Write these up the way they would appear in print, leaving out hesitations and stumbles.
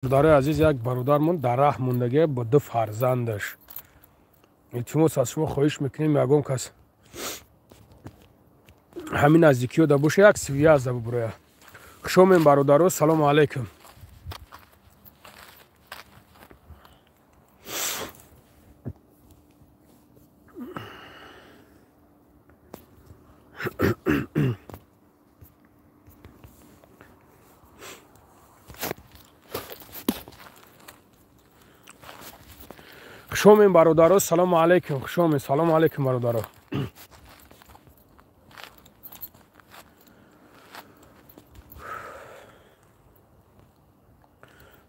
Бародарои азиз, як бародармон дар раҳ мондагия бо ду фарзандаш. Илтимос аз шумо хоҳиш мекунем, ягон кас ҳамин наздикиё да боша, як связа бубуроя. Хушомем, бародаро, салому алайкум. Хушомем, бародаро, салому алайкум. Хушомем, салому алайкум, бародаро.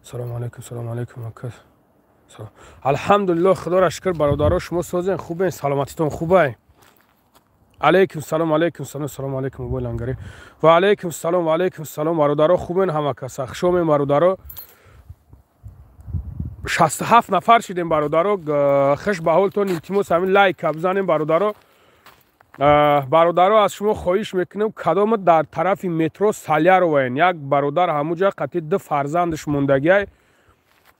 Салому алайкум, салому алайкум, ака. Алҳамдулиллоҳ, худоро шукр, бародаро, шумо созен, хубен, саломатитон хубай. Алайкум салом, алайкум салом, салому алайкум, бобои лангари. Ва алайкум салом, ва алайкум салом, бародаро, хубен ҳама каса. Хушомем, бародаро. 67 нафар шидем, бародаро. Хуш ба ҳолтон, илтимос ҳамин лайка бизанем, бародаро. Бародаро, аз шумо хоҳиш мекунем, кадома дар тарафи метро Саляроваен, як бародар ҳамуҷа қатъи ду фарзандаш мондагиай.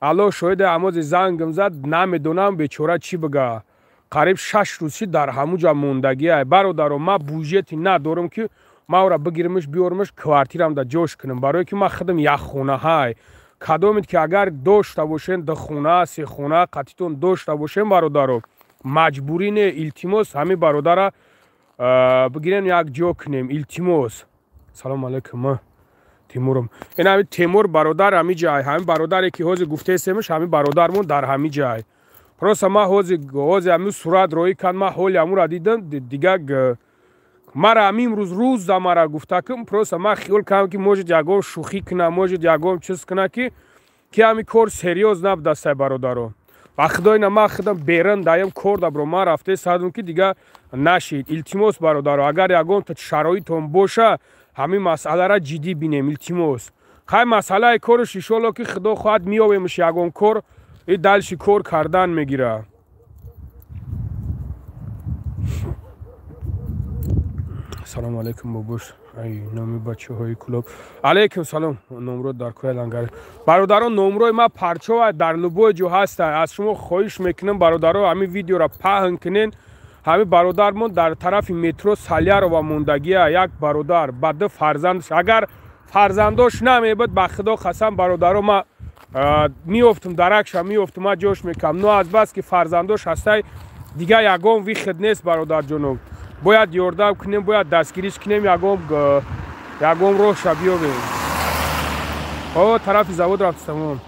Аллоҳ шоҳиде, амози зангм зад, намедонам бечора чӣ бига. Қариб 6 рӯз шид дар ҳамуҷа мондагиай. Бародаро, ман бюджети надорам, ки ман ӯра бигиримш, биёрмш, квартирам да ҷош кунам, барое ки ман худам якхонаҳай. Кадомед ки агар дошта бошен ду хона, се хона қатитон дошта бошен, бародаро, маҷбурӣ не, илтимос ҳамин бародара бигирем, як ҷо кунем, илтимос. Салому алайкум, ма Тимурам. Ин ҳамин Тимур бародар ҳамин ҷай, ҳамин бародаре ки ҳозир гуфтаестемш, ҳамин бародармон дар ҳамин ҷай. Просто ман ҳозир ҳамин сурат роӣ кард, ман ҳоли ҳамура дидам, дига мара ҳамин имрӯз рӯза мара гуфта кун, просто ман хиёл кардам, ки может ягон шӯхӣ куна, может ягон чиз куна, ки ҳамин кор серьёз набудастай, бародаро. Ба худоина, ман худам берун даям кор дабро, ман рафте садум, ки дига нашид. Илтимос, бародаро, агар ягон шароитон боша, ҳамин масъалара ҷиддӣ бинем, илтимос. Хай, масъалаи корш иншолло, ки худо хоҳад, меёбемш ягон кор, и дальше кор кардан мегира. Салому алайкум, бобош, ай номи бачаҳои клуб. Алайкум салом. Номро дар кӯи лангари. Бародарон, номрои ма парчова дар любой ҷо ҳаста. Аз шумо хоҳиш мекунам, бародаро, ҳамин видеоро паҳн кунен. Ҳамин бародармон дар тарафи метро Салярова мондагия, як бародар ба ду фарзандаш. Агар фарзандош намебуд, ба худо қасам, бародаро, ма меёфтум, даракша меёфтум, ма ҷош мекардам. Но аз бас ки фарзандош ҳастай, дига ягон выход нест, бародарҷоно. Бояд ёрдам кунем, бояд дастгириш кунем, ягон роҳша биёбем. О, тарафи завод рафтам.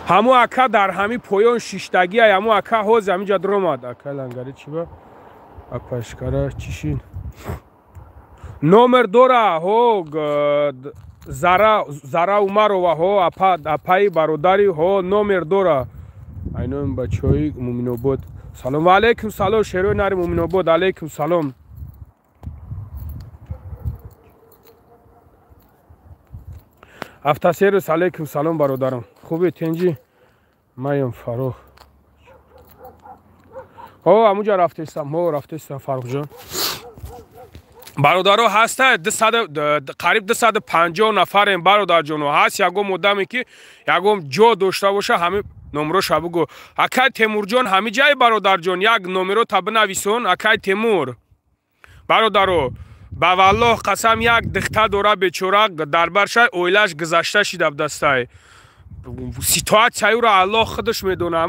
Ҳамо ака дар ҳами поён шиштагия, ҳамо ака ҳозир ҳаминҷа даромад. Ака лангари чӣ ба? Апашкара чишин. Номер дора, ҳо, Зара, Зара Умарова, ҳо, апа, апаи бародари, ҳо, номер дора. Айноем бачаҳои Муминобод. Салом ва алайкум салом, шерои нари Муминобод, алайкум салом. Автосервис, алайкум салом, бародарам. Хуби, тенҷи? Маям Фарух. Ҳо, ҳамуҷа рафтестам, ҳо, рафтестам, Фарухҷон. Бародаро, ҳаста қариб 250 нафарем, бародарҷоно. Ҳаст ягон одаме, ки ягон ҷо дошта боша, ҳамин номроша бугӯ. Акай Темурҷон ҳамин ҷай, бародарҷон, як номеро та бинависон, акай Темур. Бародаро, ба валлоҳ қасам, як дихта дора бечора, дар баршай оилааш гузашта шида будастай. Ситуатсияюро Аллоҳ худаш медона.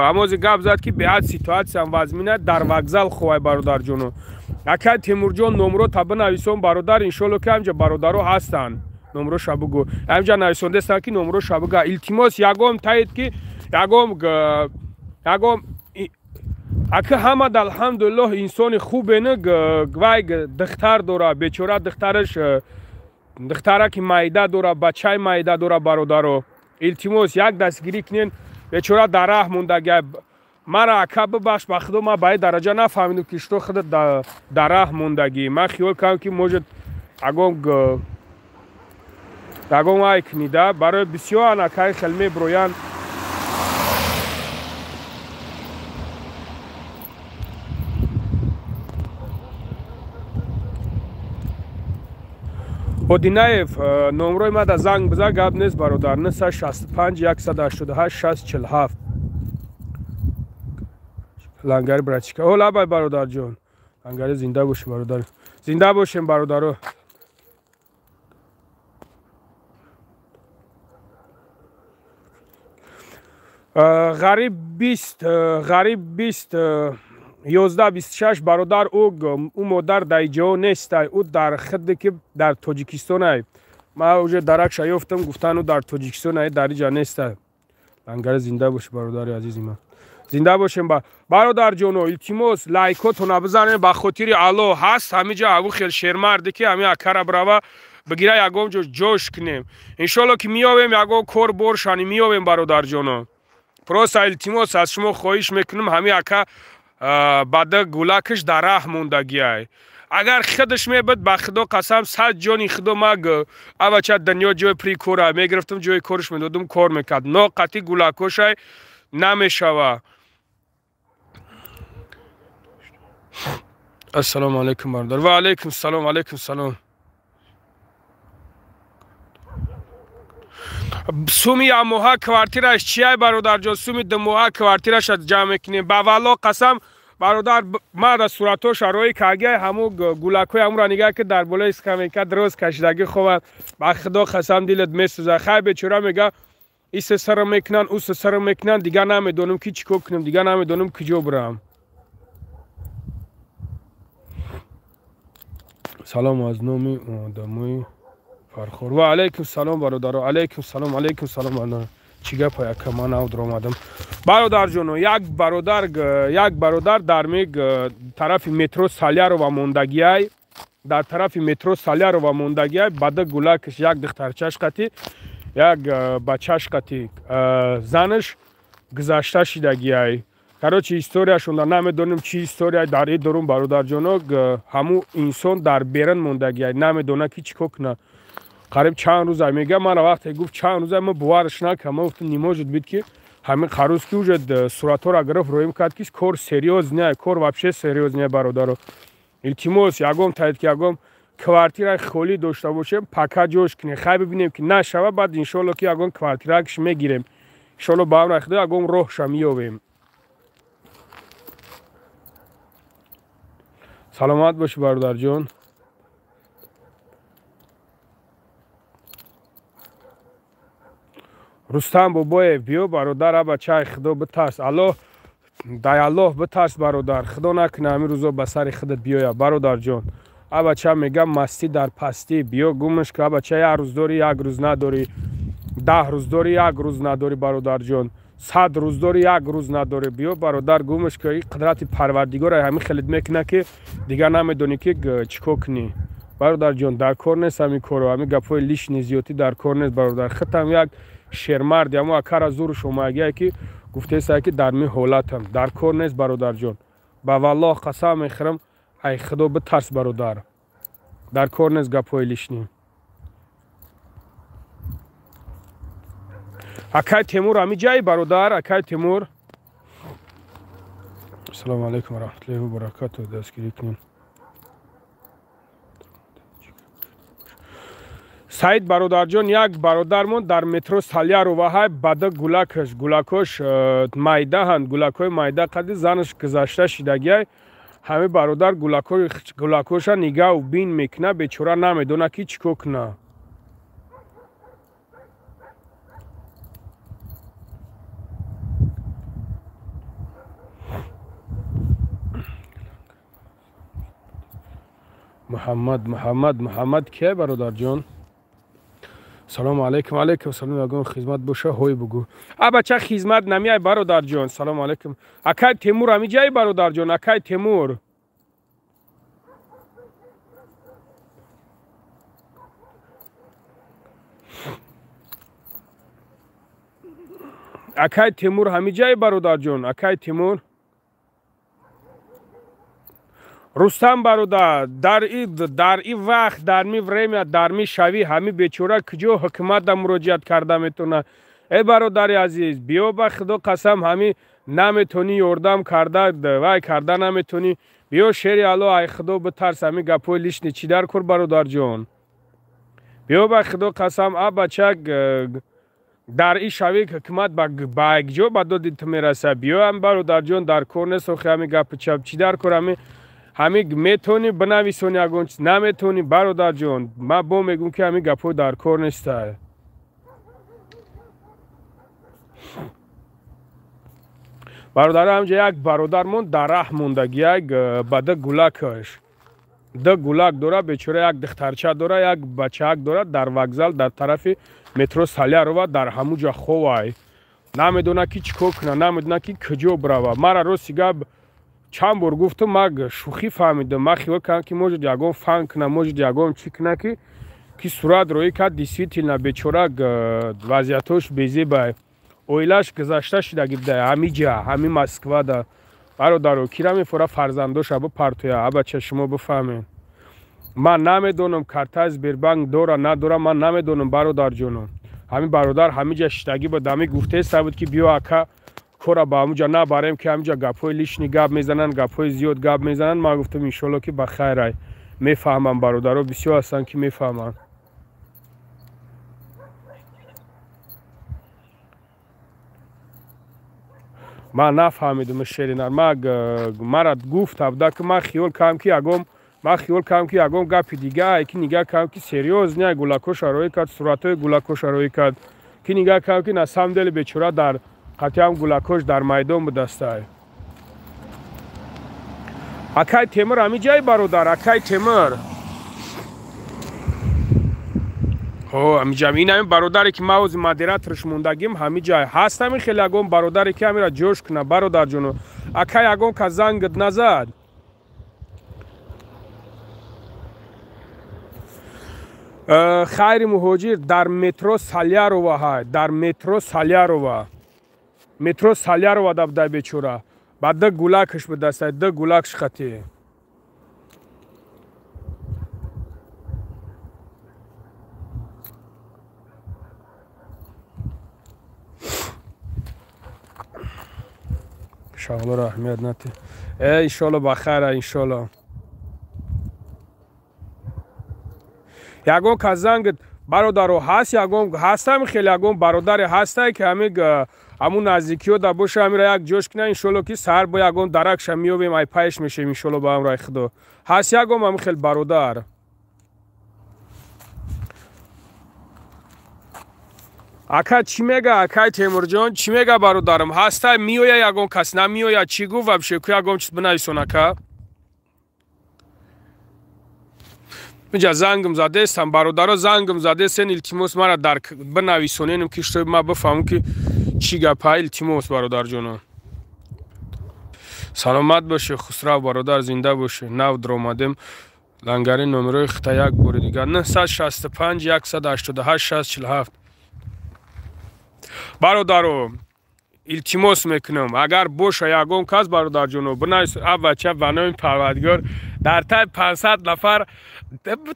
Ҳамози гап зад, ки беҳад ситуатсиям вазмина, дар вокзал хувай, бародарҷоно. Акай Темурҷон, номро та бинависон, бародар, иншолло, ки ҳамҷа бародаро ҳастанд. Номроша бугӯ. Ҳамҷа нависондестанд, ки номроша буга. Илтимос, ягон таид, ки ягон ака ҳамад, алҳамдулиллоҳ, инсони хубен, вай духтар дора бечора, духтараш духтараки майда дора, бачаи майда дора, бародаро. Илтимос, як дастгирӣ кунен, бечора дар раҳ мондагия. Мара ака бибахш, ба худо, ман ба ин дараҷа нафаҳмидам, ки что худат дар раҳ мондагӣ. Ман хиёл кардам, ки может ягон вай кунӣ да, барои бисёр акаи хел меброянд. Одинаев, номрои ма да занг биза, гап нест бародар. 965 188 647. Лангари братчика. О, лабай бародарҷон. Лангари зинда боши бародар. Зинда бошем бародаро. Ғариб 20, ғариб 20 11 26 бародар, ӯ модар дар ҷо нестай, ӯ дар хидде ки дар Тоҷикистон ай. Ман уже даракша ёфтам, гуфтан ӯ дар Тоҷикистон ай, дар иҷа нестай. Лангари зинда боши бародари азизи ман. Зинда бошем бародарҷоно, илтимос лайкотона бизанем ба хотири Аллоҳ. Ҳаст ҳамиҷа ҳаву хел шермарде ки ҳами акара брава бигира ягон ҷо ҷош кунем. Иншолло ки меёвем ягон кор боршани меёвем бародарҷоно. Просто илтимос аз шумо хоҳиш мекунам, ҳами ака бада гулакаш дар раҳ мондагиай. Агар худаш мебуд, ба худо қасам сад ҷони худо маг авача дунё ҷои прикора мегирифтам, ҷои корш медодам, кор мекард. Но қати гулакошай намешава. Ассалому алайкум бародар. Ва алайкум салом, алайкум салом. Суми ямоҳа квартираш чиай бародарҷон? Суми думоҳа квартираша ҷамъ мекунем. Ба валло қасам бародар, ма да суратоша рои кагиай, ҳаму гулакҳои ҳамура нигаҳ ки дар болои скамейка дроз кашидагӣ хованд. Ба худо қасам дилат месӯзад. Хай бечора мега исе сара мекунанд, усе сара мекунанд, дигар намедонам ки чӣ кор кунем, дигар намедонам куҷо бирам. Салом аз номи одамои Фархор. Ва алайкум салом бародаро, алайкум салом, алайкум салом бародаро. Чӣ гапа яка ман авдро омадам. Бародарҷоно, як бародар дар мег тарафи метро Салярова мондагиай, дар тарафи метро Салярова мондагиай, бада гулакаш як духтарчаш қати, як бачаш қати, занаш гузашта шидагиай. Короче, историяшонда намедонем чӣ история дар и дорум бародарҷоно, ҳаму инсон дар берун мондагиай, намедона ки чӣ кор кунад. Қариб чанд рӯза мега, мана вақте гуфт чанд рӯза, ма боварш накардам. Ма гуфтам не может быть ки ҳамин қарӯз ки уже суратҳоро гирифт роим кард ки кор серьёз не, кор вообще серьёз не бародаро. Илтимос ягон таид ки ягон квартираи холӣ дошта бошем, пака ҷош кунем. Хай бибинем ки нашава, баъд иншолло ки ягон квартиракш мегирем. Иншолло ба амри Худо ягон роҳша меёбем. Саломат бошӣ бародарҷон. Рустам Бобоев, биё бародар, аба чай худо битарс. Аллоҳ дай Аллоҳ битарс бародар. Худо накунад ҳамин рӯзо ба сари худат биёяд бародарҷон. Абача мегам мастӣ дар пастӣ, биё гумш ки абача як рӯз дорӣ, як рӯз надорӣ, 10 рӯз дорӣ, як рӯз надорӣ бародарҷон, 100 рӯз дорӣ, як рӯз надорӣ. Биё бародар гумш ки қудрати Парвардигор ҳамин хелит мекунад ки дигар намедонӣ ки чӣ кор кунӣ. Бародарҷон, дар кор нест ҳамин коро, ҳамин гапҳои лишний зиёдӣ дар кор нест бародар. Худтам як шермарди, ҳамо акара зуруш омагие ки гуфтеса ки дар ми ҳолатам дар кор нест бародарҷон. Ба валлоҳ қасам мехӯрам, ай худо битарс бародар. Дар кор нест гапҳои лишний. Акай Темур ҳами ҷай бародар, акай Темур. Ассалому алайкум ва раҳматуллоҳи ва баракатуҳ. Дастгирӣ кунем. Саид бародарҷон, як бародармон дар метро Салярова ҳай, бада гулакаш, гулакош майдаҳанд, гулакҳои майда қади занаш гузашта шидагиай. Ҳами бародар гулакоша нигаҳу бин мекунад, бечора намедонад ки чӣ кор кунад. Муҳаммад, Муҳаммад, Муҳаммад кия бародарҷон? Салому алайкум, алайкум салом, ягон хизмат боша ҳой бугу. Абача хизмат намеай бародарҷон. Салому алайкум. Акай Темур ҳами ҷай бародарҷон, акай Темур. Акай Темур ҳами ҷай бародарҷон, акай Темур. Рустам бародар, дар и вақт, дар ми время, дар ми шавӣ ҳами бечора куҷо ҳукуматда муроҷиат карда метавонад? Э бародари азиз, биё ба худо қасам, ҳами наметонӣ ёрдам карда, вай карда наметонӣ. Биё шери Аллоҳ, ай худо битарс, ҳами гапҳои лишний чӣ дар кор бародарҷон? Биё ба худо қасам, а бачак дар ин шави ҳукумат ба якҷо ба доди ту мераса. Биёам бародарҷон, дар кор нест охи ҳами гапи чап. Чӣ дар кор? Ҳами метавонӣ бинависонӣ ягон чиз, наметавонӣ бародарҷон. Ман бо мегӯм ки ҳами гапҳо дар кор нестай. Бародаро, ҳамҷа як бародармон дар раҳ мондаги, як ба ду гулакаш. Ду гулак дора бечора, як духтарча дора, як бачаак дора, дар вокзал дар тарафи метро Салярова дар ҳамуҷа ховай. Намедона ки чӣ кор куна, намедона ки куҷо бирава. Мара рости гап чанд бор гуфтам, ма шӯхӣ фаҳмидам. Ма хиёл кардам ки может ягон фан куна, может ягон чӣ куна, ки сурат роӣ кард. Действительно бечора вазъиятош безебай. Оилаш гузашта шидаги буда ҳамиҷа, ҳами Москвада. Бародаро, кира мефора фарзандоша бипартоя? Абача, шумо бифаҳмед. Ман намедонам картаи Сбербанк дора надора, ман намедонам бародарҷоно. Ҳамин бародар ҳамиҷа шиштагӣ буд, ҳами гуфтеста буд ки биё ака, кора ба ҳамуҷа набарем, ки ҳамиҷа гапҳои лишний гап мезананд, гапҳои зиёд гап мезананд. Ман гуфтам иншолло ки ба хайрай. Мефаҳмам бародаро, бисёр ҳастанд ки мефаҳманд. Ман нафаҳмидам шеринар. Мара гуфт абда ки ман хиёл кардам ки ягон, ман хиёл кардам ки ягон гапи дига, ки нигаҳ кардам ки серьёзно гулакоша роӣ кард, суратҳои гулакоша роӣ кард, ки нигаҳ кардам ки на самом деле бечора дар қатъиам гулакош дар майдон будастай. Акай Темур ҳами ҷай бародар, акай Темур. Ҳо, ҳами ҷай. Ин ҳами бародаре ки ман ҳозир модераторш мондагим, ҳами ҷай. Ҳаст ҳами хеле ягон бародаре ки ҳамира ҷош куна, бародарҷоно. Акай, ягон кас зангат назад? Хайри муҳоҷир дар метро Салярова ҳай, дар метро Салярова. Метро Салярова да будай бечора. Ба ду гулакаш будастай, ду гулакш хати. Иншоалло раҳмият нати. Иншоалло ба хайра, иншоалло. Ягон кас зангат бародаро ҳаст, ягон ҳастам хеле ягон бародаре ҳастай ки ҳами ҳамун наздикиҳо да боша, ҳамира як ҷош кина, иншоалло ки саҳар бо ягон даракша меёбем, ай пайш мешем иншоалло ба амраи худо. Ҳаст ягон ҳами хел бародар? Ака чӣ мега, акай Темурҷон чӣ мега бародарам? Ҳастай меоя ягон кас, намеоя? Чӣ гуфт вообще? Ку ягон чиз бинависон ака. Инҷа зангм задестам бародаро, зангм задестен, илтимос мара дар бинависоненам ки што ма бифаҳмам ки чӣ гапа, илтимос бародарҷоно. Саломат бошӣ Хусрав бародар, зинда бошӣ. Нав даромадем. Лангари номерои хита як бори дигар 965 188 647. Бародаро, илтимос мекунам, агар боша ягон кас бародарҷоно бинавис. А бача ба номи Парвардигор дар таи 500 нафар,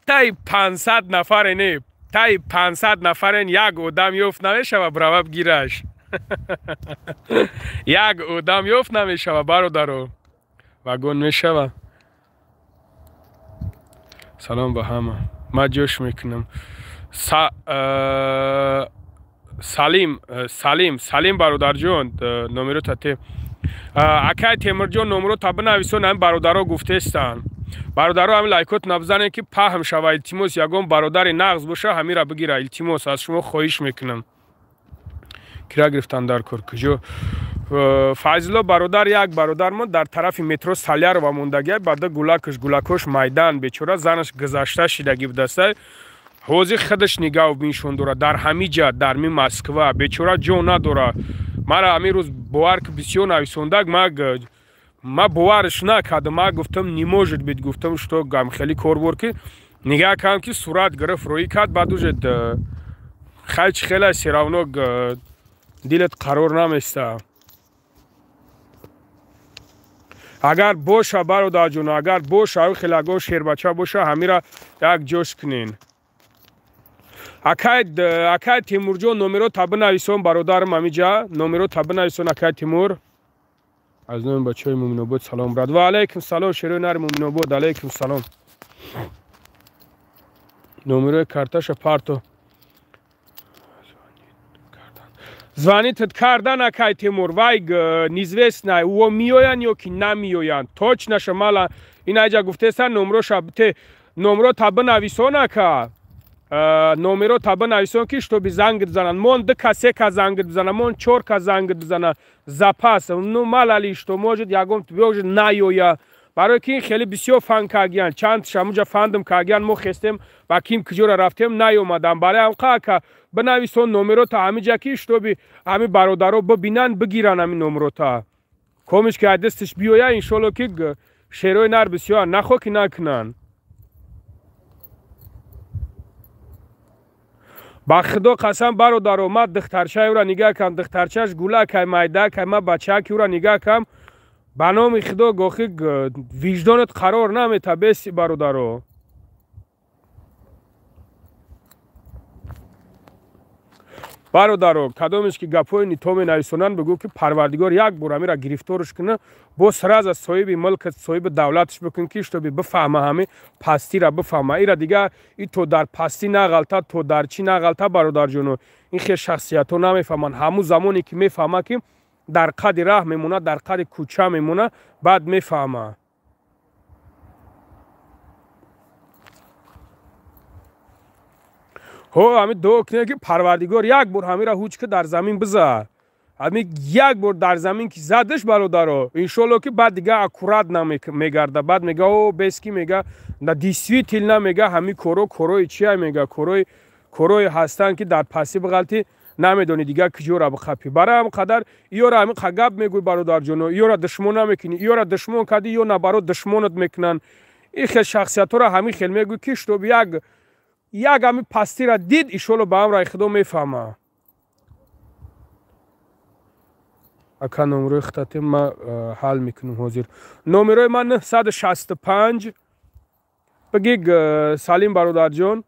таи 500 нафаре не, таи 500 нафарен як одам ёфт намешава бирава бигираш. Як одам ёфт намешава бародаро. Вагон мешава. Салом ба ҳама. Ман ҷош мекунам. Салим, Салим, Салим бародарҷон, номеро те. Акай Темурҷон номеро та бинависон, ҳами бародаро гуфтестанд. Бародаро, ҳами лайкот набзанед ки паҳм шава, илтимос, ягон бародари нағз боша, ҳамира бигира, илтимос, аз шумо хоҳиш мекунам. Кира гирифтан дар кор куҷо? Файзулло бародар, як бародармон дар тарафи метро Салярова мондагиай, ба ду гулакаш, гулакош майдан бечора, занаш гузашта шидагӣ будастай. Ҳозир худаш нигаҳ биншон дора дар ҳами ҷа, дар ми Москва, бечора ҷо надора. Мара ҳамин рӯз бовар ки бисёр нависондаг, ма боварш накардам, ма гуфтам не может быть, гуфтам что гам хеле кор бор ки нигаҳ кардам ки сурат гирифт роӣ кард, баъд уже хай чи хеле всё равно дилат қарор наместа. Агар боша бародарҷон, агар боша хеле ягон шербача боша, ҳамира як ҷош кунен. Акай, акай Темурҷон, номеро та бинависон бародарам, ҳамиҷа номеро та бинависон акай Тимур. Аз номи бачаҳои Муминобод салом брат. Ва алайкум салом, шерои нари Муминобод, алайкум салом. Номерои карташа парто. Звонитат кардан, акай Темур, вай неизвестно, ӯ меоянд ё ки намеоянд. Точно мала ин айҷа гуфтесан номроша те номро та бинависон, ака. Номеро та бинависон, ки чтобы занг бизананд. Мон ду ка, се ка занг бизана, мон чор ка занг бизана. Запас. Ну мало ли что может, ягон может наёя. Барои ки ин хеле бисёр фан кагиян, чанд шамуҷа фандм кагиян, мо хестем ба ким киҷора рафтем, наёмадам. Барои ҳамқа, ака, бинависон номерота ҳамиҷа, ки чтобы ҳами бародаро бибинанд, бигиранд ҳами номерота. Комиш ки аз дасташ биёя, иншолло, ки шерои нар бисёр нахо ки накунанд. Ба худо қасам, бародаро, ман духтарчаи ӯра нигаҳ кам, духтарчааш гулакай, майдакай, ман бачаки ӯра нигаҳ кам, ба номи худо, гохи виҷдонат қарор намета, беси, бародаро. Бародаро, кадомеш ки гапҳои нито менависонанд, бигӯ, ки Парвардигор як бор амира гирифторш куна, бо сразу соҳиби мулкат, соҳиби давлаташ бикун, ки чтобы бифаҳма, ҳами пастира бифаҳма. Ира дига и то дар пастӣ нағалта, то дар чӣ нағалта, бародарҷоно, ин хел шахсиятҳо намефаҳманд. Ҳамун замоне ки мефаҳма, ки дар қади раҳ мемонад, дар қади кӯча мемонад, баъд мефаҳма. Ҳо, ҳами дуо кунед, ки Парвардигор як бор ҳамира ҳуҷ ки дар замин биза. Ҳами як бор дар замин ки задаш, бародаро, иншолло, ки баъд дига аккурат мегарда. Баъд мега: о, бески, мега, да, действительно, мега, ҳами коро корои чия, мега, корое ҳастанд, ки дар пастӣ биғалтӣ, намедонӣ дига киҷора бихапӣ. Барои ҳам қадар иёра ҳами гап мегӯй, бародарҷоно, иёра душмон намекунӣ. Иёра душмон кардӣ, ё наоборот душмонат мекунанд. Ин хел шахсиятҳоро ҳамин хел мегӯй, ки чтобы як ҳами пастира дид, иншолло, ба амраи худо мефаҳма. Ака, номерои хитатем, ма ҳал мекунам ҳозир. Номерои ман 965 бигиг, Салим бародарҷон,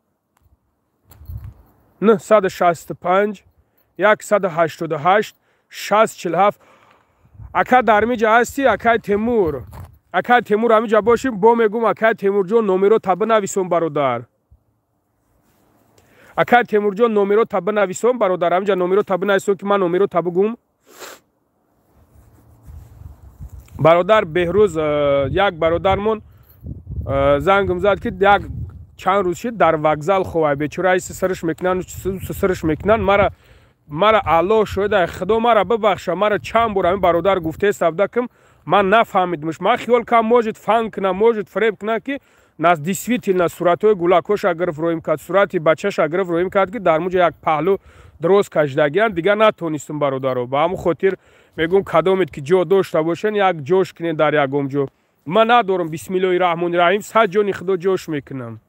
965 188 647. Ака, дар миҷа ҳастӣ, акай Темур? Акай Темур, ҳамиҷа бошим, бо мегум, акай Темурҷон, номеро та бинависон, бародар. Акай Темурҷон, номеро та бинависон, бародар, ҳамиҷа номеро та бинависон, ки ман номеро та бугум. Бародар Беҳрӯз, як бародармон зангм зад, ки як чанд рӯз шид дар вокзал ховай, бечора, сарш мекунанд, сарш мекунанд. Мара Аллоҳ шоҳида, худо мара бибахша, мара чанд бор ҳамин бародар гуфтест, абдакм, ман нафаҳмидмш. Ман хиёл кам, может, фан кунам, может, фиреб кунам, ки нас действительно суратҳои гулакҳоша гирифт, роим кард, сурати бачаша гирифт, роим кард, ки дар муҷа як паҳлӯ дроз кашидагианд. Дигар натонистум, бародаро. Ба ҳамун хотир мегӯм, кадомед ки ҷо дошта бошен, як ҷош кунед дар ягон ҷо. Ман надорам, бисмиллоҳи раҳмони раҳим, сад ҷони худо ҷош мекунам.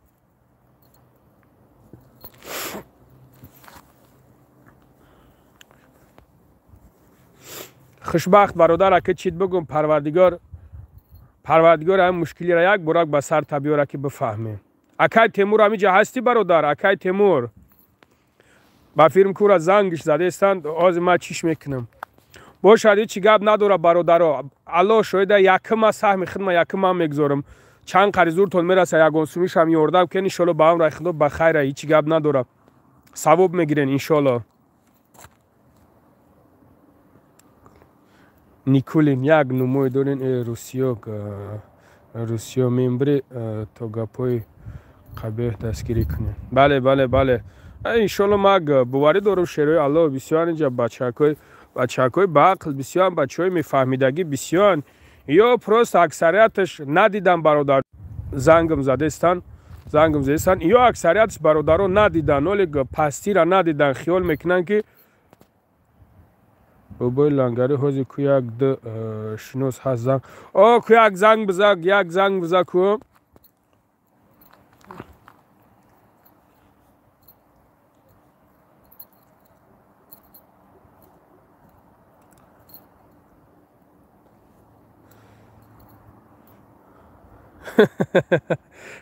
Хушбахт бародар, ака, чит бигӯм, Парвардигор ҳамин мушкилиро як борак ба сар та биёра, ки бифаҳмем. Акай Темур, ҳамиҷа ҳастӣ, бародар? Акай Темур, ба фирм кура зангиш задаистанд, ҳозир ман чиш мекунам. Бошад, ҳечи гап надора, бародаро. Аллоҳ шоҳида, якма саҳми хидма якма ман мегузорам. Чанд қари зуртон мераса, ягон сумишам ёрдам кен, иншолло, ба амраи худо, ба хайра, ҳечи гап надора, савоб мегирен, иншолло. Никулин, як нумой дорен, русиё, русиё мембри, то гапҳои қабеҳ дастгирӣ кунем. Бале, бале, бале, иншолло, ман боварӣ дорам, шерои Аллоҳ бисёр инҷа, бачакҳои баақл бисёран, бачаҳои мефаҳмидагӣ бисёран. Ё просто аксарияташ надидан, бародар. Зангм задестан, зангм задестан. Ё аксарияташ, бародаро, надидан, оли пастира надидан, хиёл мекунанд, ки бобои лангари ҳозир ку як д шинос ҳаст, занг о ку як занг биза, як занг биза ку.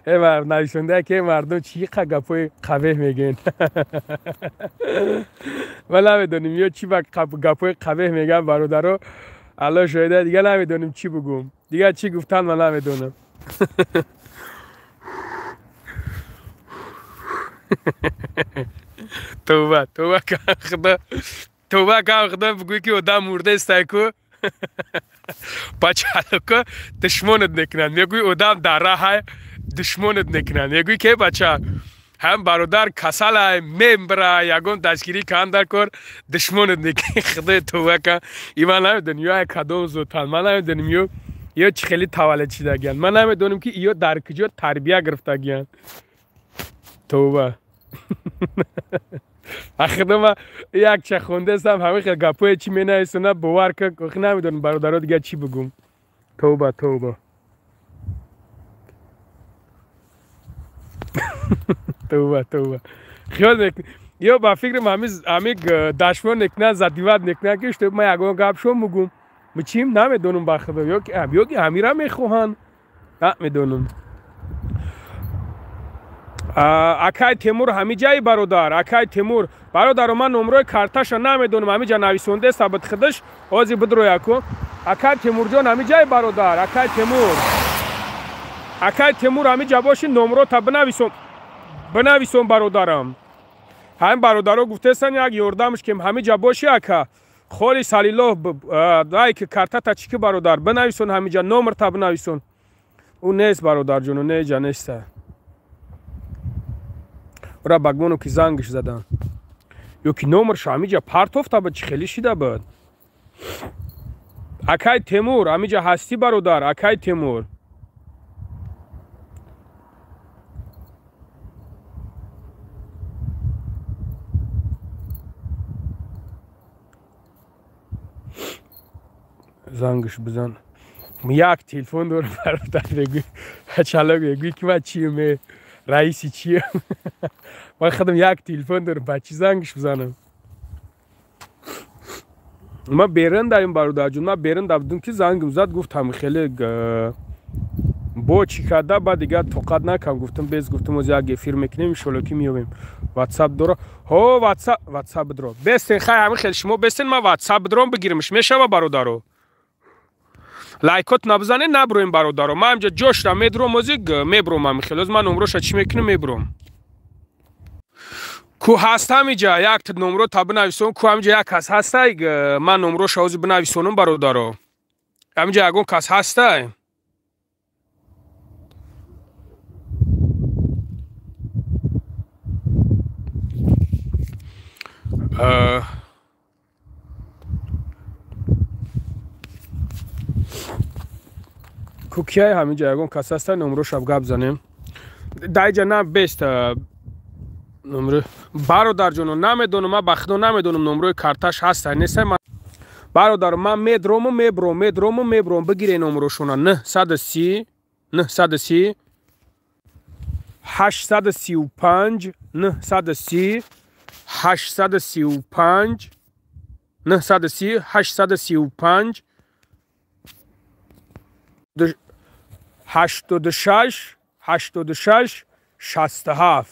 Нависонда, ки мардум чӣ қа гапҳои қабеҳ мегӯянд. Ма намедонем, ё чӣ ба гапҳои қабеҳ мегӯянд, бародаро. Аллоҳ шоҳида, дига намедонем чӣ бугӯм, дига чӣ гуфтан, ман намедонам. Тавба, тавба худо, тавба кам худо, бигӯй ки одам мурдаестай ку. Бачалоко душмонат мекунанд. Мегӯй одам дар раҳай, душмонат мекунанд. Мегӯй ки бача ҳам бародар касалай, мембра, ягон дастгирӣ кан дар кор, душмонат мекунанд. Худои тавба кан. И ман намедонам ё кадом зотан, ман намедонам ё чӣ хеле таваллуд шидагиянд. Ман намедонам ки ё дар куҷо тарбия гирифтагиянд. Тавба. Ахида ма якча хондастам, ҳамин хел гапое чӣ менависона, бовар кун, охи намедонам бародаро дига чӣ бигӯм. Тавба, тавба. Тавба, тавба. Хиёл мекунӣ ё ба фикрам ҳамин дашмон мекунанд, задиват мекунанд ки чтоб ман ягон гап шом бигӯм. Чим намедонам ба худо, ё ки ҳамира мехоҳанд, намедонам. Акай Темур ҳамиҷаи бародар, акай Темур бародаро, ман номрои карташа намедонам, ҳамиҷа нависондаест абад худаш, ҳозир бидро яку. Акай Темурҷон ҳамиҷаи бародар, акай Темур, акай Темур ҳамиҷа боши, номрота бинависон, бинависон бародарам. Ҳамин бародаро гуфтаестанд як ёрдамш кем, ҳамиҷа боши ака. Холи Салилов дай ки картата чӣ ки бародар, бинависон ҳамиҷа, номрта бинависон. Ӯ нест бародарҷоно, неҷа неста. Ора багмону ки зангш задан. Ё ки номрш ҳамиҷа партофта буд, чӣ хеле шида буд. Акай Темур, ҳамиҷа ҳастӣ бародар, акай Темур. Зангш бизан. Як телефон дорам бародар, мегӯй чалок, мегӯй ки ман чием, раиси чием. Ман худам як телефон дорам, ба чӣ зангш бизанам? Ман берун даем бародарҷон, ман берун будум ки зангм зад, гуфт ҳам хеле бо чӣ карда, баъд дигар тоқат накам, гуфтам без, гуфтам оз як эфир мекунем, иншолло ки меёбем. Ватсап дора, ҳо ватсап, ватсап бидро. Бестен хай ҳамин хел шумо бестен, ман ватсап бидром бигиримш, мешава бародаро? Лайкот набизанед, наброем бародаро. Ман ҳамҷа ҷошра медром, озиг мебром ҳамин хел. Оз ман номроша чӣ мекунам, мебром. Ку ҳаст ҳамиҷа, як номро та бинависон, ку ҳамиҷа як кас ҳастай, ман номроша ози бинависонам бародаро. Ҳамиҷа ягон кас ҳастай? Ку кияй ҳамиҷа ягон кас ҳастай, номроша гап занем. Даиҷа на бест номро бародарҷоно, намедонам, ман ба худо намедонам номрои карташ ҳастай нестай. Бародар, ман медрому мебром, медрому мебром, бигире номрошона. 930 930 835 930 835 930 835 86 86 67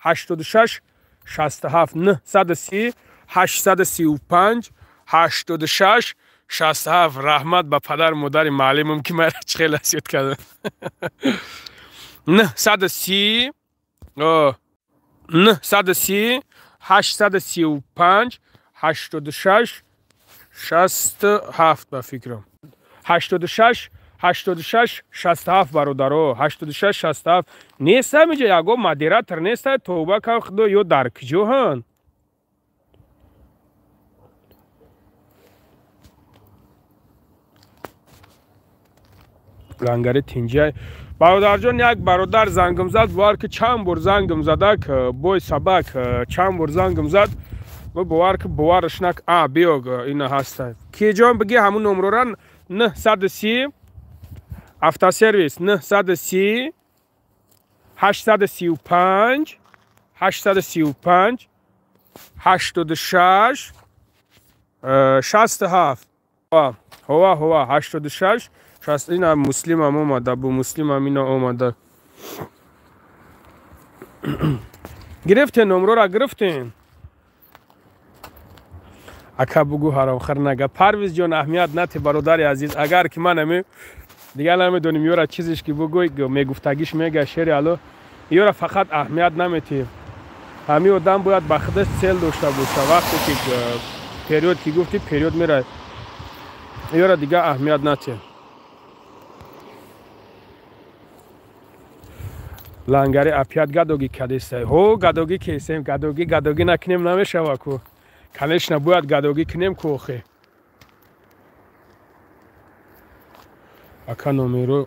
86 67 930 835 86 67. Раҳмат ба падар модари маълимам ки маро чӣ хел насиҳат карданд. 930 930 835 86 67 ба фикрам. 86 86 67 бародаро, 86 67 нест ҳамиҷа ягон модератор нест, тавба кар худо, ё дар куҷо ҳанд? Лангари тинҷай бародарҷон, як бародар зангм зад, бовар ки чанд бор зангм задак, бой сабак чанд бор зангм зад, бовар ки бовараш нак. А биё ина ҳаста. Ки ҷон биги ҳамун номрора 930 автосервис 930 835 835 86 67. Ҳова ҳова 86 60. Ина муслимам омада, бу муслимам ина омада. Гирифтен номрора, гирифтен. Ака бугу ҳаромхӯр нага. Парвиз ҷон, аҳамият нати бародари азиз, агар ки ман ами дигар намедонем ёра чизеш ки бугӯй мегуфтагиш мега шери ало, ёра фақат аҳамият наметиҳем. Ҳамин одам бояд ба худаш цель дошта боша. Вақте ки период ки гуфти, период мерай. Ёра дига аҳамият натиҳ. Лангари опять гадогӣ кадестай. Ҳо, гадогӣ кесем, гадогӣ, гадогӣ накунем намешава ку. Конечно, бояд гадогӣ кунем ку охе. Ака номеро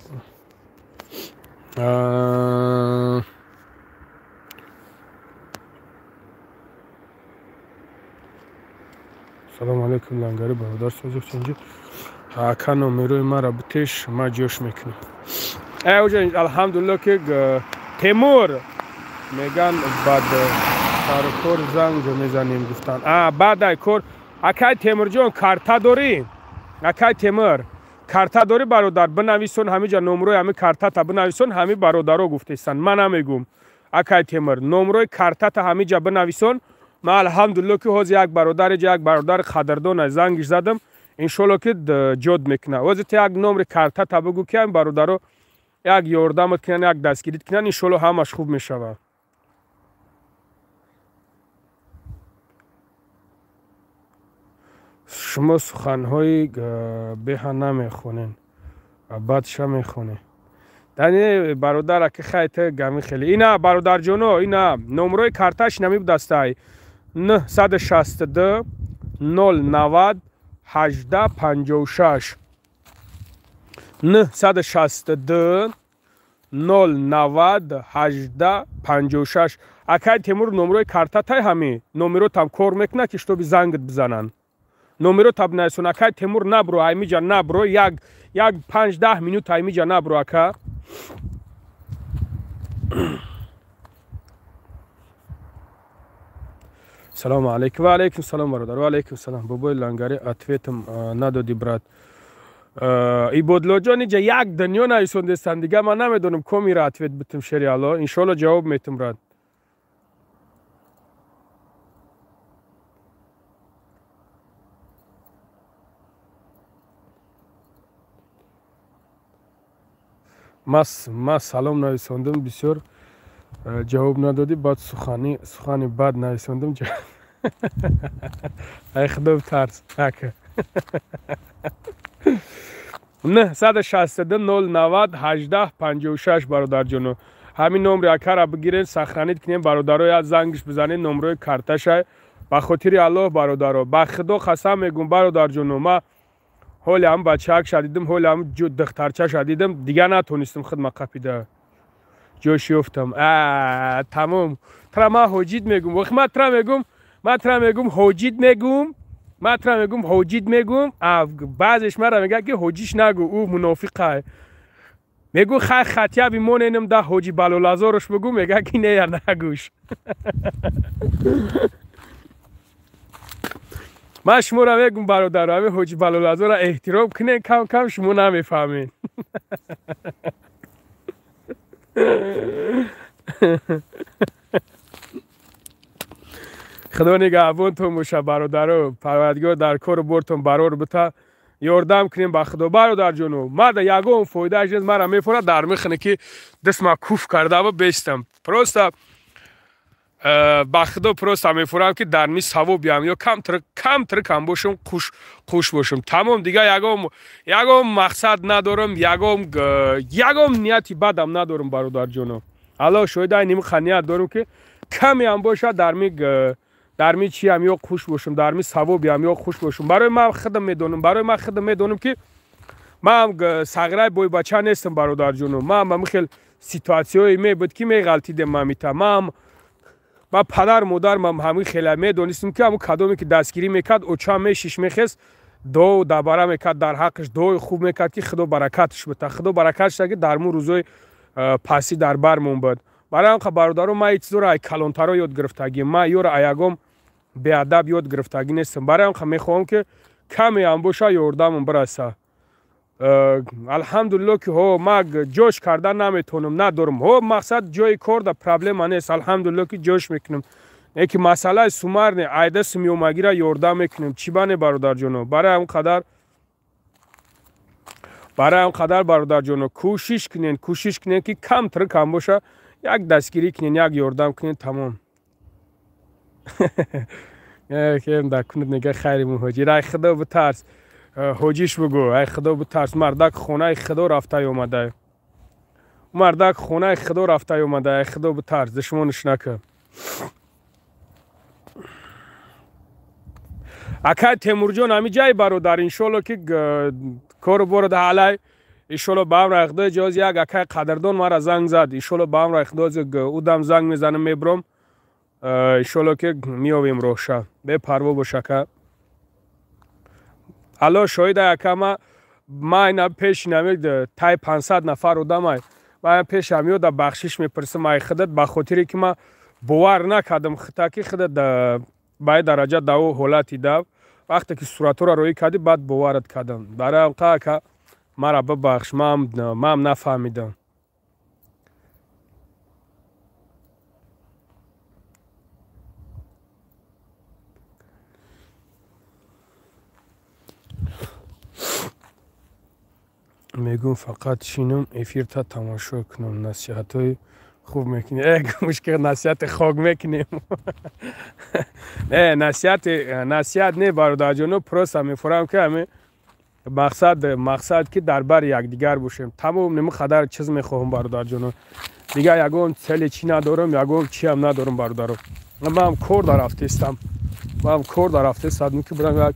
Салом алейкум, Лангари бародар созиф ченҷи. Ака номерои мара битеш, ма ҷош мекунам. Уже алҳамдулилло ки Темур меган бад саркор занг мезанем гуфтан. Баъд ай кор акай Темурҷон карта дорӣ? Акай Темур карта дорӣ бародар? Бинависон ҳамиҷа номрои ҳами картата бинависон, ҳами бародаро гуфтестан. Ман намегум. Акай Темур номрои картата ҳамиҷа бинависон. Ман алҳамдулилло ки ҳозир як бародар иҷа як бародар қадрдон зангиш задам. Иншолло ки ҷод мекунад. Ҳозир ту як номри картата бигӯ ки ҳами бародаро як ёрдамат кунанд, як дастгирит кунанд, иншолло ҳамаш хуб мешавад. Шумо суханҳои беҳа намехонед, бадша мехонед. Дани бародар аки хай ту гами хеле. Ина бародарҷоно, ина номрои карташ намибудастай. 962 090 18 56 962 090 18 56. Акай Темур номрои картатай ҳами номеротам кор мекунад ки шутоби зангат бизананд. Номеро табнайсон. Акай Темур набро, аймиҷа набро, як 5-10 минут аймиҷа набро ака. Салому алейкум. Ва алейкум салом бародар. Ва алейкум салом. Бобои Лангари ответам надоди брат. Ибодлоҷон иҷа як дунё нависондестан, дига ман намедонам комира ответ битим шери Алло. Иншолло ҷавоб метим брат. Ма салом нависондам, бисёр ҷавоб надодӣ, баъд сухани бад нависондам. Ай худо тарс. Ака. 962 090 18 56 бародарҷоно. Ҳамин номри акара бигирен, сохранить кунем бародаро, як зангиш бизанед, номрои карташай. Ба хотири Аллоҳ бародаро, ба худо қасам мегум бародарҷоно, ма ҳоли ҳам бачаак шадидим, ҳоли ҳам духтарча шадидим, дига натонистим хидма қапида. Ҷош ёфтам. Тамом. Тра ма ҳоҷид мегум. Вақт ма тра мегум, ма тра мегум ҳоҷид мегум. Ма тра мегум ҳоҷид мегум. Баъзеш мара мегӯяд ки ҳоҷиш нагу, ӯ мунофиқай. Мегӯ хай хатия бимоненам да ҳоҷи Балолазорош бигӯ, мегӯяд ки не я нагӯш. Ман шуморо мегум бародаро, ҳамин ҳоҷи Балолазорро эҳтиром кунед, кам кам шумо намефаҳмед. Худо нигаҳбонтон боша бародаро, Парвардигор дар кору бортон барор бита, ёрдам кунем ба худо бародарҷоно. Мада ягон фоидааш нест, мара мефорад дар мехоне ки дастма куф карда бестам. Просто ба худо просто мефорам ки дар ми савобиам ё камтар кам бошам, хуш бошам. Тамом, дига ягон мақсад надорам, ягон нияти бадам надорам бародарҷоно. Аллоҳ шоҳида ним ният дорам ки камеам бошад дар ми чиам ё хуш бошам, дар ми савобиам ё хуш бошам. Барои ман худам медонам, барои ман худам медонам ки ман сағираи бойбача нестам бародарҷоно. Ман ба хел ситуатсияҳое мебуд ки меғалтидем мамита. Ман ба падар модарам ҳамин хела медонистам ки ҳамун кадоме ки дастгирӣ мекард, очам мешиш мехест, дуо дабара мекард, дар ҳаққаш дуои хуб мекард ки худо баракатш бита. Худо баракатш ки дар мун рӯзои пасӣ дар бармон буд. Барои ҳам бародаро, ман ин чизоро ай калонтаро ёд гирифтагӣ, ман ёро ай ягом беадаб ёд гирифтагӣ нестам. Барои ҳам мехоҳам ки камеам боша ёрдамам бираса. Алҳамдулилло ки ҳо ман ҷош карда наметонам, надорам. Ҳо мақсад ҷои кор да проблема нест, алҳамдулилло ки ҷош мекунам. Не ки масъалаи сумар не, айда сумиёмагира ёрдам мекунем. Чӣ бане бародарҷоно? Барои ҳам қадар бародарҷоно кӯшиш кунен, кӯшиш кунен ки камтар кам боша, як дастгирӣ кунен, як ёрдам кунен, тамом. Дар кунад мега хайри муҳоҷир. Ай худо битарс, ҳоҷиш бугӯ, ай худо битарс, мардак хонаи худо рафтай омада. Мардак хонаи худо рафтай омада, ай худо битарс, душмониш накун. Акай Темурҷон ҳами ҷай бародар, иншолло ки кору боро да ҳалай, иншолло ба амраи худо ҷоз як акай қадрдон мара занг зад, иншолло ба амраи худо удам занг мезанам, мебром, иншолло ки меовем роҳша. Бепарво бош ака. Алло шоҳид ака, ма ина пеши нами тай 500 нафар одамай, ма пеш ҳамиёда бахшиш мепурсам ай худат, ба хотире ки ма бовар накардам хита ки худат ба дараҷа даво ҳолати дав. Вақте ки суратҳоро роӣ кардӣ, баъд боварат кардам. Барои ҳамқа ака мара бибахш, маам нафаҳмидам. Мегӯм фақат шинам эфирта тамошо кунам, насиҳатҳои хуб мекунӣ. Мушкил насиҳати хок мекунем. Не, насиҳат не бародарҷоно, просто мефурам ки ҳами мақсад ки дар бари якдигар бошем. Тамом ними қадар чиз мехоҳам бародарҷоно. Дигар ягон цели чӣ надорам, ягон чиам надорам бародаро. Ман кор дарафтестам. Ман кор дарафтестам ки бурам як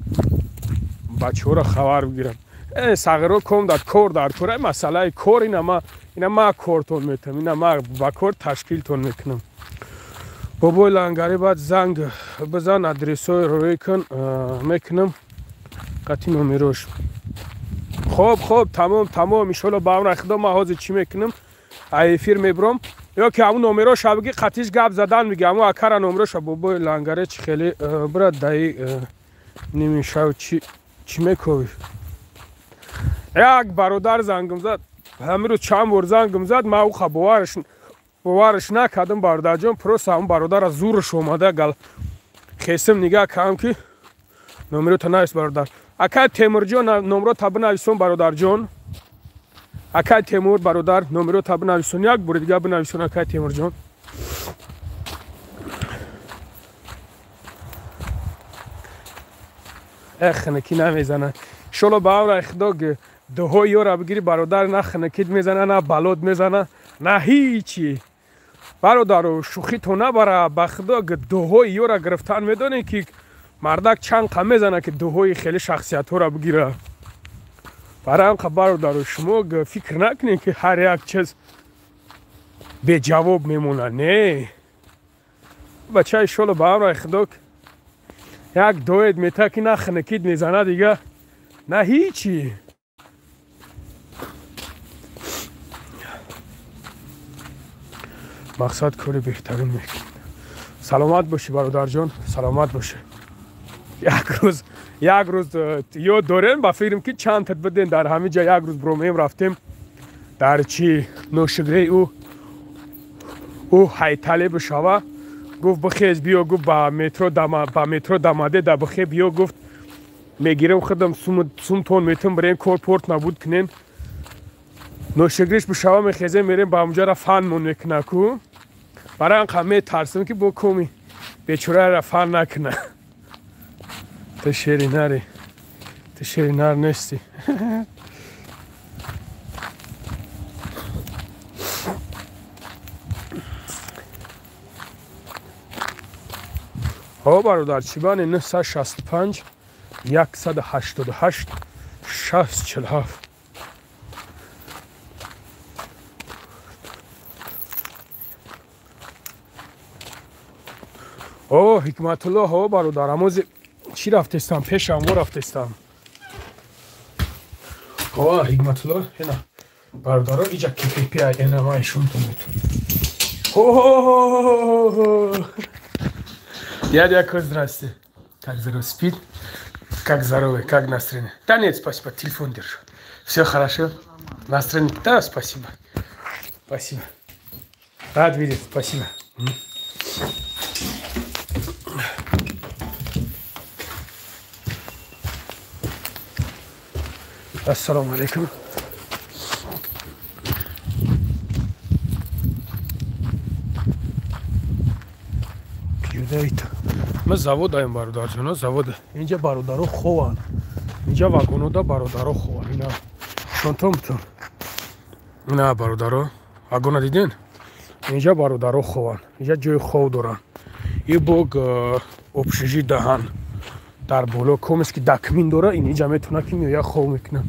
бачаҳоро хабар бигирам. Сағиро ком дар кор дар кор, масъалаи кор ина ма кортон метам, ина ма ба кор ташкилтон мекунам. Бобои лангари баъд занг бизан, адресҳои рӯй кун, мекунам қатъи номерош. Хоб, хоб, тамом, тамом, иншолло ба амраи худо ман ҳозир чӣ мекунам, ай эфир мебурам, ё ки ҳамун номероша бигӣ қатъиш гап задан миги, ҳамун акара номероша. Бобои лангаре чӣ хеле брат даи нимишав чӣ мековӣ? Як бародар зангам зад, ҳамин рӯз чанд бор зангам зад, ман ӯ бовараш накардам бародарҷон, просто ҳамун бародара зураш омада гал хесим нигаҳ кардам ки номерота навис бародар. Акай Темурҷон номерота бинависон бародарҷон. Акай Темур бародар номерота бинависон, як бори дига бинависон акай Темурҷон. Ханакӣ намезанад. Иншолло ба амраи худо дуҳои ёра бигирӣ бародар, на ханакит мезана, на балод мезана, на ҳичи. Бародаро шӯхито набара, ба худо дуҳои ёра гирифтан медонӣ ки мардак чанд қа мезана ки дуҳои хеле шахсиятҳоро бигира. Барои ҳамқа бародаро шумо фикр накунед ки ҳар як чиз беҷавоб мемонад. Не, бача иншолло ба амраи худо як дует мета ки на ханакит мезана дига, на ҳичи. Мақсад кори беҳтарин мекунед. Саломат бошӣ бародарҷон, саломат бошӣ. Як рӯз ёд дорем, ба фикрам ки чанд тат бидем дар ҳамин ҷа як рӯз бромем рафтем дар чи ношуграи ӯ ҳайтале бишава. Гуфт бихез биё, гуфт ба метро дамаде да бихе биё, гуфт мегирам худам сумтон метам бирем кор порт набуд кунем. Ношугриш бишава мехезем мерем ба ҳамҷара фанмон мекуна ку. Барои ҳамқа метарсам ки бо коми бечораро фан накуна. Ту шери нари, ту шери нар нести. Ҳо бародар, чибани 965 188 647. О Ҳикматулло, ҳо бародар, амози чӣ рафтестам, пешам во рафтестам. О Ҳикматулло, ина бародаро иҷа КПП ина ман ишонтон метавонам. Дядя Яко, здрасте. Как здоровье? Спит? Как здоровье? Как настроение? Да нет, спасибо, телефон держу. Все хорошо? Настроение? Да, спасибо. Спасибо. Рад видеть, спасибо. Ассалому алейкум. Куда это? Ма завод аем бародарҷоно, завод. Инҷа бародаро хованд. Инҷа вагонода бародаро хованд. Ина шонтомтон. Ина бародаро, вагона диден? Инҷа бародаро хованд. Инҷа ҷои хов доранд. И бог общежит даҳан. Дар боло комес ки дакмин дора, ин инҷа метавона ки меоя хов мекунад.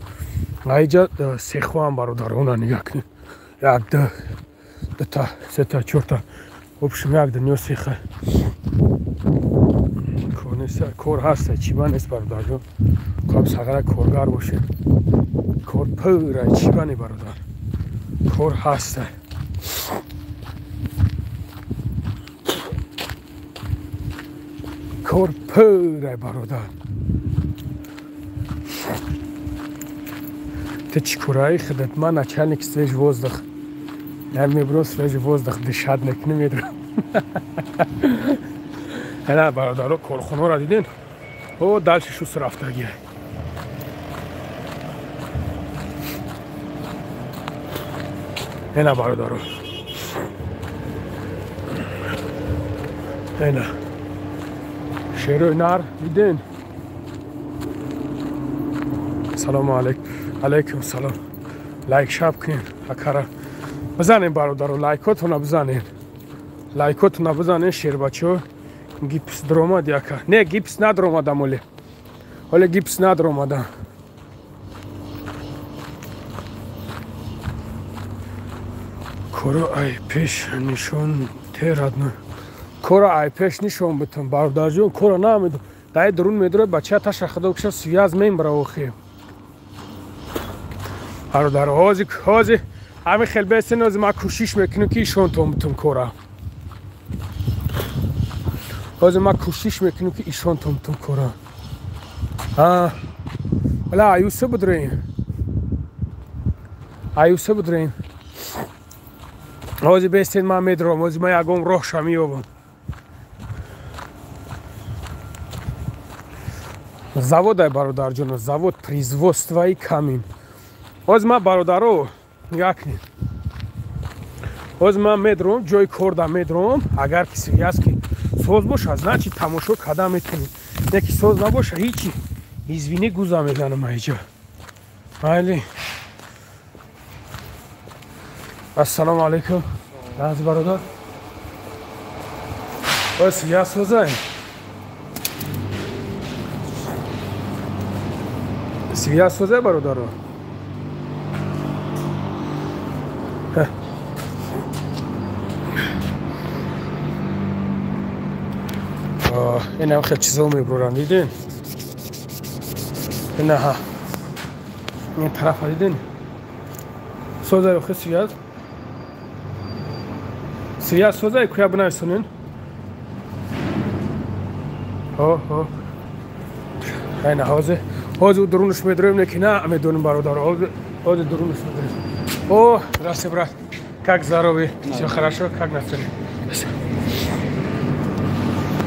А инҷа сехоам бародарона нигаҳ кунед. Як, ду, дута, сета, чорта. Общем, як дунё сеха. Кор ҳаста, чиба нест бародарҷон. Кор сағара коргар бошед. Кор пура, чиба не бародар. Кор ҳаста. Кор пура бародар. Ты чӣ кораи худат? Ман начальник свежий воздух. Я мебром свежий воздух дишад мекунем медрам. Ана бародаро корхонаро диден? О, дальше шус рафтагӣ. Ена бародаро. Ена. Шерои нар диден? Салому алейкум. Алейкум салом. Лайк шаб кунед акара. Бизанем бародаро, лайкотона бизанем. Лайкотона бизанем шербачо. Гипс дромад яка. Не, гипс надромадам оле. Оле гипс надромадам. Коро ай пеш нишон терадна. Коро ай пеш нишон битам бародарҷон, коро намедум. Дай дурун медура бача таша худо кша связ мембра охи. Бародар, ҳози ҳози ҳамин хел бесен ҳози ман кӯшиш мекунам ки ишонтон битам кора. ҳозир ман кӯшиш мекунам ки ишонтон битам кора. Ҳала аюса бидроем. Аюса бидроем. Ҳозир бесен ман медром, ҳозир ман ягон роҳша меёбам. Завод ай бародарҷоно, завод производствои камин. Ҳозир ман бародаро нигоҳ кунед. Ҳозир ман медром, ҷои корда медром, агар ки связ ки соз боша, значит тамошо карда метавонед. Не ки соз набоша, ҳичи. Извини, гуза мезанам айҷа. Майли. Ассалому алайкум. Наз бародар. Ой, связ созай. Связ созай бародаро. Инам хел чизо мебуранд, дидин? Инаҳа. Ин тарафа дидин? Созай охи связ? Связ созай куя бинависонин? Ҳо, ҳо. Айна ҳозир. Ҳозир дурунаш медроем, не ки на медонем бародаро. Ҳозир дурунаш медроем. О, здравствуй, брат. Как здоровье? Всё хорошо? Как настроение?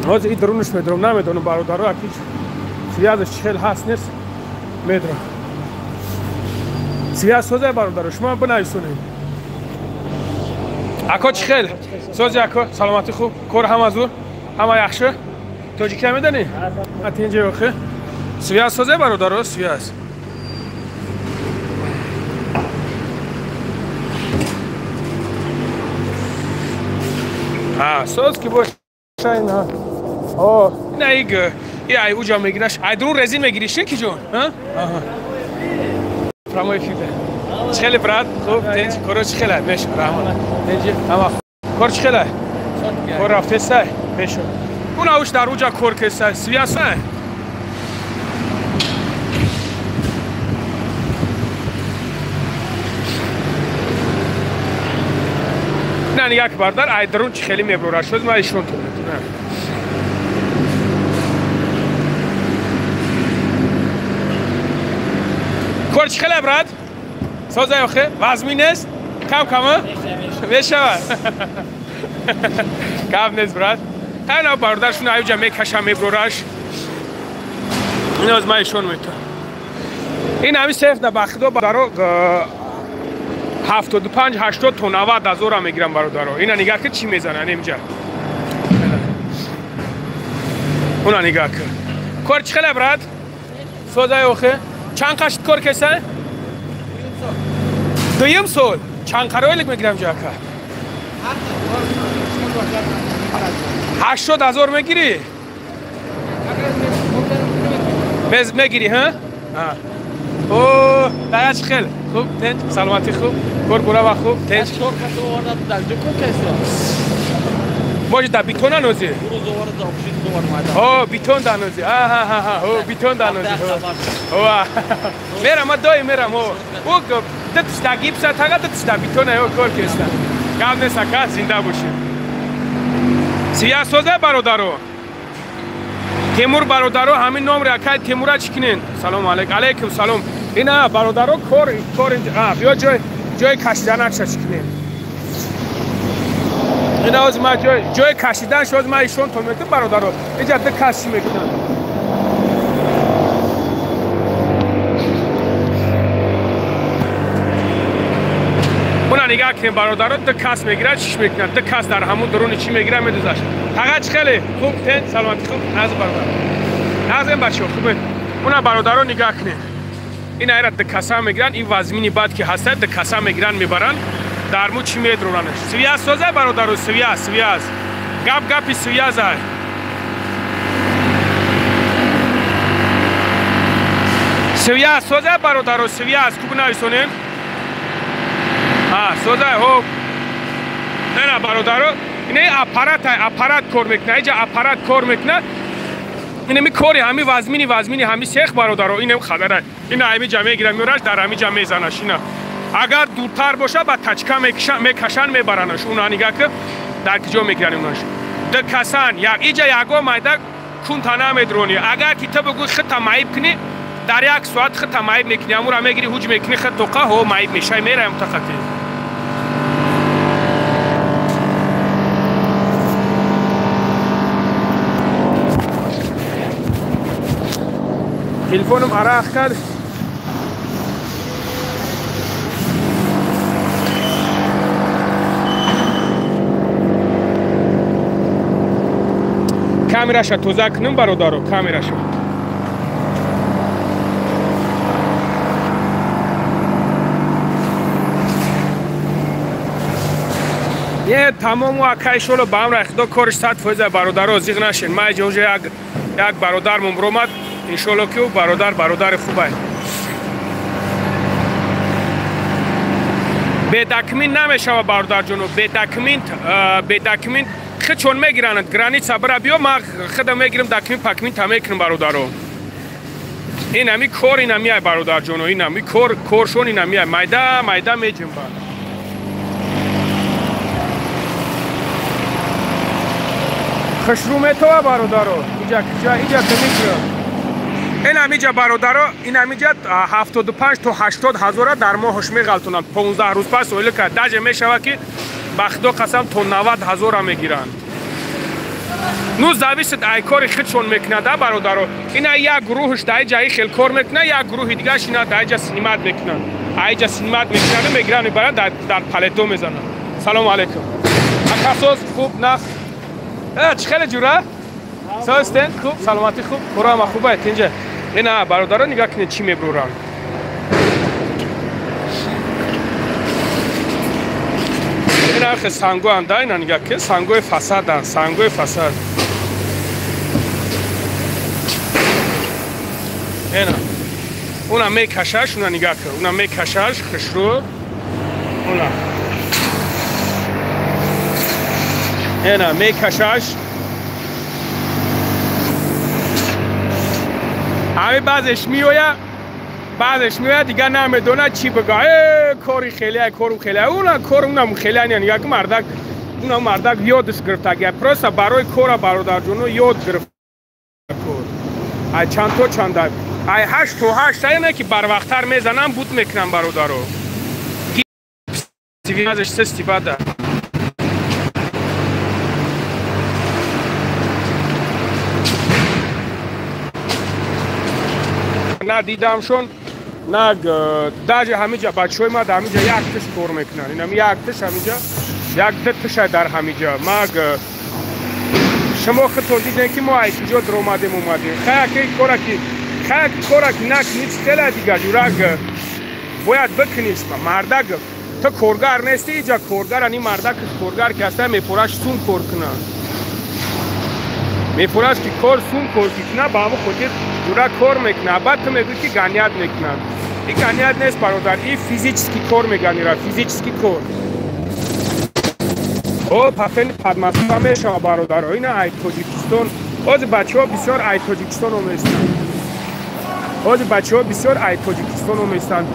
ҳозир и дурунаш медром, намедонам бародаро, аки связаш чӣ хел ҳаст нест, медром. Связ созай бародаро, шумо бинависонед. Ако чӣ хел? Сози ако, саломатӣ хуб, кор ҳама зур, ҳама яхши? Тоҷикӣ намедонӣ? Ати инҷа охи. Связ созай бародаро, связ. А, соз ки боша ина. О, ина иг, и ай уҷа мегираш. Ай дурун резин мегириш, ки ҷон? Аҳа. Прямой эфир. Чӣ хеле брат? Хуб, тинч, коро чӣ хеле? Меш, раҳмат. Тинч, ҳама. Кор чӣ хеле? Кор рафтесай? Мешо. Уна уш дар уҷа кор кесай, свясай. На нигоҳ ки бародар, ай дурун чӣ хеле мебурад. Шуд ман ишон ту. Кор чӣ хеле брат? Созай охе? Вазмин нест? Кам кама? Мешава. Гап нест брат. Хайна бародар шуна аюҷа мекаша мебураш. Иноз ман ишон метавам. Ин ҳамин сеф да бахидо бародаро 75-80 то 90 ҳазора мегирам бародаро. Ина нигоҳ ки чӣ мезананд инҷа. Уна нигоҳ кун. Кор чӣ хеле, брат? Созай охе? Чанд қашт кор кеса? Дуюм сол. Чанд қаройлик мегирам ҷо ака? 80,000 мегирӣ? Мегирӣ, ҳа? О, дага чӣ хел? Хуб, тенч, саломатӣ хуб, кор бурава хуб, тенч. Може да битон анози? О, битон данози. Аҳа, о, битон данози. О, мерам, ма доим мерам, о. О, дитш да гипса тага, дитш да битон ай, кор кеста. Гап нест, ака, зинда бошӣ. Связь соза, бародаро. Темур бародаро, ҳамин номри акай Темура чӣ кунен? Салом алейк, алейкум салом. Ина бародаро кор кор а биё ҷои кашиданакша чӣ кунем? Ина оз ма ҷои кашидан шоз ма ишон то метум бародаро. Иҷа ду кас чӣ мекунанд? Уна нигаҳ кунем бародаро, ду кас мегирад, чиш мекунад? Ду кас дар ҳамун дуруни чӣ мегирад, медузаш. Таға чӣ хеле? Хуб, тен, саломатӣ хуб, нағз бародар. Нағзем бачаҳо, хубе. Уна бародаро нигаҳ кунем. Ин айра ду каса мегиранд, ин вазмини бад ки ҳастад, ду каса мегиранд, мебаранд. Дар му чӣ медроранаш? Связь соза бародаро, связь, связь. Гап гапи связь ай. Связь соза бародаро, связь, куб нависонем? А, соза, хо. Не, бародаро, ине аппарат ай, аппарат кор мекунад, иҷа аппарат кор мекунад. Инеми кори ҳами вазмини ҳами сех бародаро, инем хабар ай. Ина ҳами ҷа мегирад, меораш, дар ҳами ҷа мезанаш ина. Агар дуртар боша, ба тачка мекашанд, мебаранаш. Уна нигаҳ ки дар киҷо мегиранд унаш. Ду касан, як иҷа ягон майда кунта намедронӣ. Агар ки ту бигӯй хита маиб кунӣ, дар як соат хита маиб мекунӣ. Ҳамура мегирӣ, ҳуҷ мекунӣ, хит тоқа, ҳо маиб мешавӣ, мераем тақати. Телефонам арақ кард. Камераша тоза кунам бародаро, камераша. Е, тамому акай шоло ба амра худо кориш 100% бародаро, зиғ нашен. Ма иҷа уже як бародармон ромад, иншолло ки ӯ бародар бародари хубай. Бедакмин намешава бародарҷоно, бедакмин, бедакмин худшон мегиранд, граница бира биё, ма худам мегирам дакмин пакмин та мекунам бародаро. Ин ҳами кор ин ҳами ай бародарҷоно, ин ҳами кор коршон ин ҳами ай майда майда меҷунба. Хушрӯ метова бародаро, иҷа куҷа, иҷа куҷа. Ин ҳамиҷа бародаро, ин ҳамиҷа 75 то 80 ҳазора дар моҳаш меғалтонанд. 15 рӯз пас оила кард. Даже мешавад ки ба худо қасам то 90 ҳазора мегиранд. Ну зависит ай кори худшон мекунад, а бародаро. Ина як гурӯҳш дар ҷаи хел кор мекунад, як гурӯҳи дигараш ина дар ҷа снимат мекунанд. Ай ҷа снимат мекунанд, мегиранд, мебаранд, дар палето мезананд. Салом алейкум. Акасоз хуб нах. Чӣ хеле ҷура? Состен хуб, саломатӣ хуб, корама хуб ай тинҷа. Ина бародаро нигоҳ кунед чӣ мебуранд. Ина хе сангоанд, да, ина нигоҳ кунед, сангои фасаданд, сангои фасад. Ина. Уна мекашаш, уна нигоҳ кун, уна мекашаш, хушрӯ. Уна. Ина мекашаш. ҳами баъзеш меояд, баъзеш меояд, дигар намедонад чӣ бигӯ. Э, кори хеле, кору хеле. Уна кор унам хеле не, нигоҳ кун мардак, унам мардак ёдаш гирифтагия. Просто барои кора бародарҷоно ёд гирифт кор. Ай чанд то чанда. Ай 8 то 8 ай ки барвақттар мезанам, буд мекунам бародаро. Связаш сести бада. На дидамшон, на даже ҳамиҷа бачаҳои ма дар ҳамиҷа як тиш кор мекунанд. Инам як тиш ҳамиҷа, як ду тиша дар ҳамиҷа. Ма Шумо худтон дидем ки мо ай куҷо даромадем омадем. Хаяки кора ки накунӣ чӣ хела дига ҷурак бояд бикуниш мардак. Ту коргар нести иҷа коргар ани мардак коргар ки ҳаста мепораш сум кор куна. Мепораш ки кор сум кор куна ба ҳамон хотир ҷура кор мекуна. Баъд ту мегӯӣ ки ганият мекунад. И ганият нест бародар, и физически кор меганира, физически кор. О патени Подмосква мешава бародаро. Ина ай Тоҷикистон. Ҳозир бачаҳо бисёр ай Тоҷикистон оместанд. Ҳозир бачаҳо бисёр ай Тоҷикистон оместанд.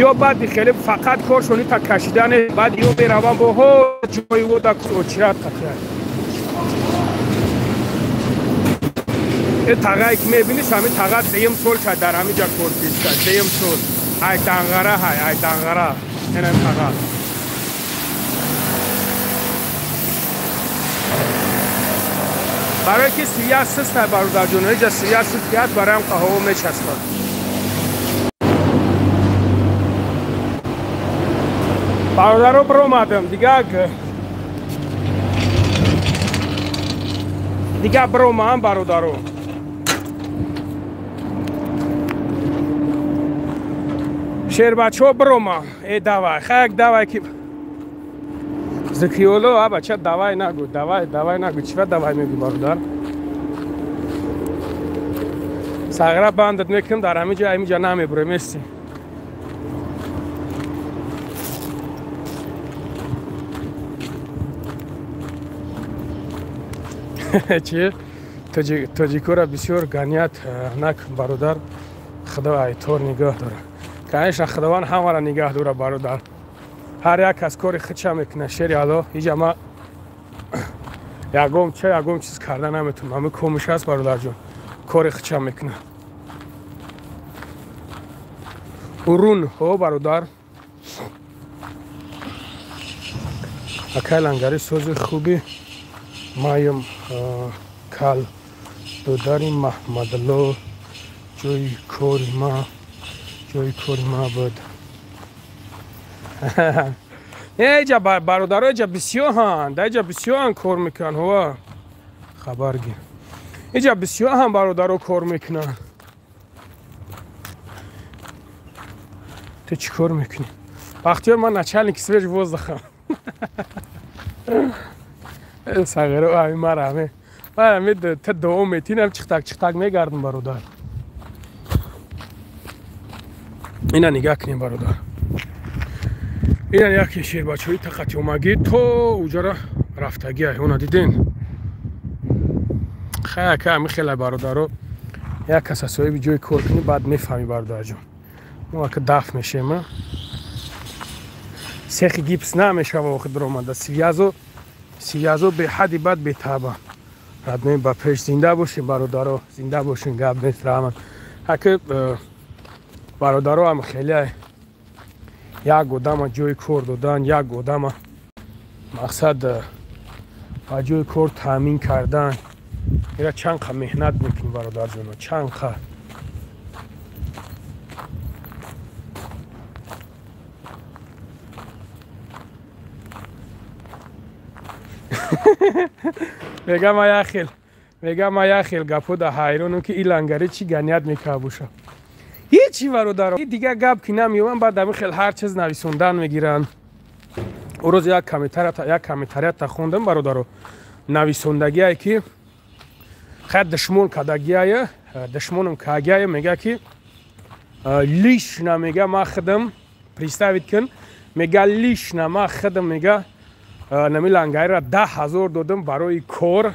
Ё баъд хеле фақат коршони та кашидане, баъд ё мераванд бо ҳо ҷои вода очират қатия. Э тағае ки мебиниш ҳамин таға сеюм сол шад дар ҳамин ҷа кор киста. Сеюм сол. Ай Данғара ҳай, ай Данғара. Инам таға. Барои ки сия сист бародарҷон, иҷа сия сист ки ҳаст бароям қаҳво мечаспад. Бародаро биромадам, дига биромаам бародаро. Шербачо бирома. Э давай, хаяк давай ки Зикриоло, а бача давай нагу, давай, давай нагу. Чива давай мегӯ бародар? Сағра бандат мекунам дар ҳамин ҷо, ҳамин ҷо намебурем эсти. Чи? Тоҷикора бисёр ганият накун бародар. Худо айтор нигоҳ дора. Конечно, Худованд ҳамаро нигаҳ дора бародар. Ҳар як аз кори худша мекунад шери Аллоҳ. Иҷа ма ягом ча ягом чиз карда наметавонам. Ҳамин комиш аст бародарҷон. Кори худша мекунад. Урун ҳо бародар. Акай лангари сози хуби маем кал додари Маҳмадло ҷои кори ма буд. Иҷа бародаро иҷа бисёранд, иҷа бисёранд кор мекунанд. Ҳова хабар гир. Иҷа бисёранд бародаро кор мекунанд. Ту чӣ кор мекунӣ? Бахтиёр ман начальник свежий воздухам. Сағиро ҳамин мара ҳамин. Ман ҳамин ту дуо метинам чиқтак чиқтак мегардам бародар. Ина нигаҳ кунем бародар. Ина яке шербачаҳои тақати омагӣ то уҷара рафтагӣ она диден. Хаяка ҳамин хеле бародаро. Як кас аз соҳиби ҷои кор кунӣ баъд мефаҳмӣ бародарҷон. Мо ака даф мешем. Сехи гипс намешава охир даромада. Связо беҳадди бад бетаба. Радмем ба пеш зинда бошем бародаро, зинда бошем, гап нест раҳмат. Ака бародаро ҳам хеле як одама ҷои кор додан, як одама мақсад ба ҷои кор таъмин кардан. Ира чанд қа меҳнат мекунӣ бародарҷоно, чанд қа. Мегам ман як хел гапҳо да ҳайронам ки ин лангари чӣ ганият мекард боша. Ҳечи бародаро, дига гап ки намеёбам, баъд ҳамин хел ҳар чиз нависондан мегиранд. О рӯз як комментарията хондам бародаро, нависондагие ки хайр душмон кардагие, душмонам кардагие, мега ки лично мега ман худам представить кун, мега лично ман худам мега нами лангариро 10 000 додам барои кор,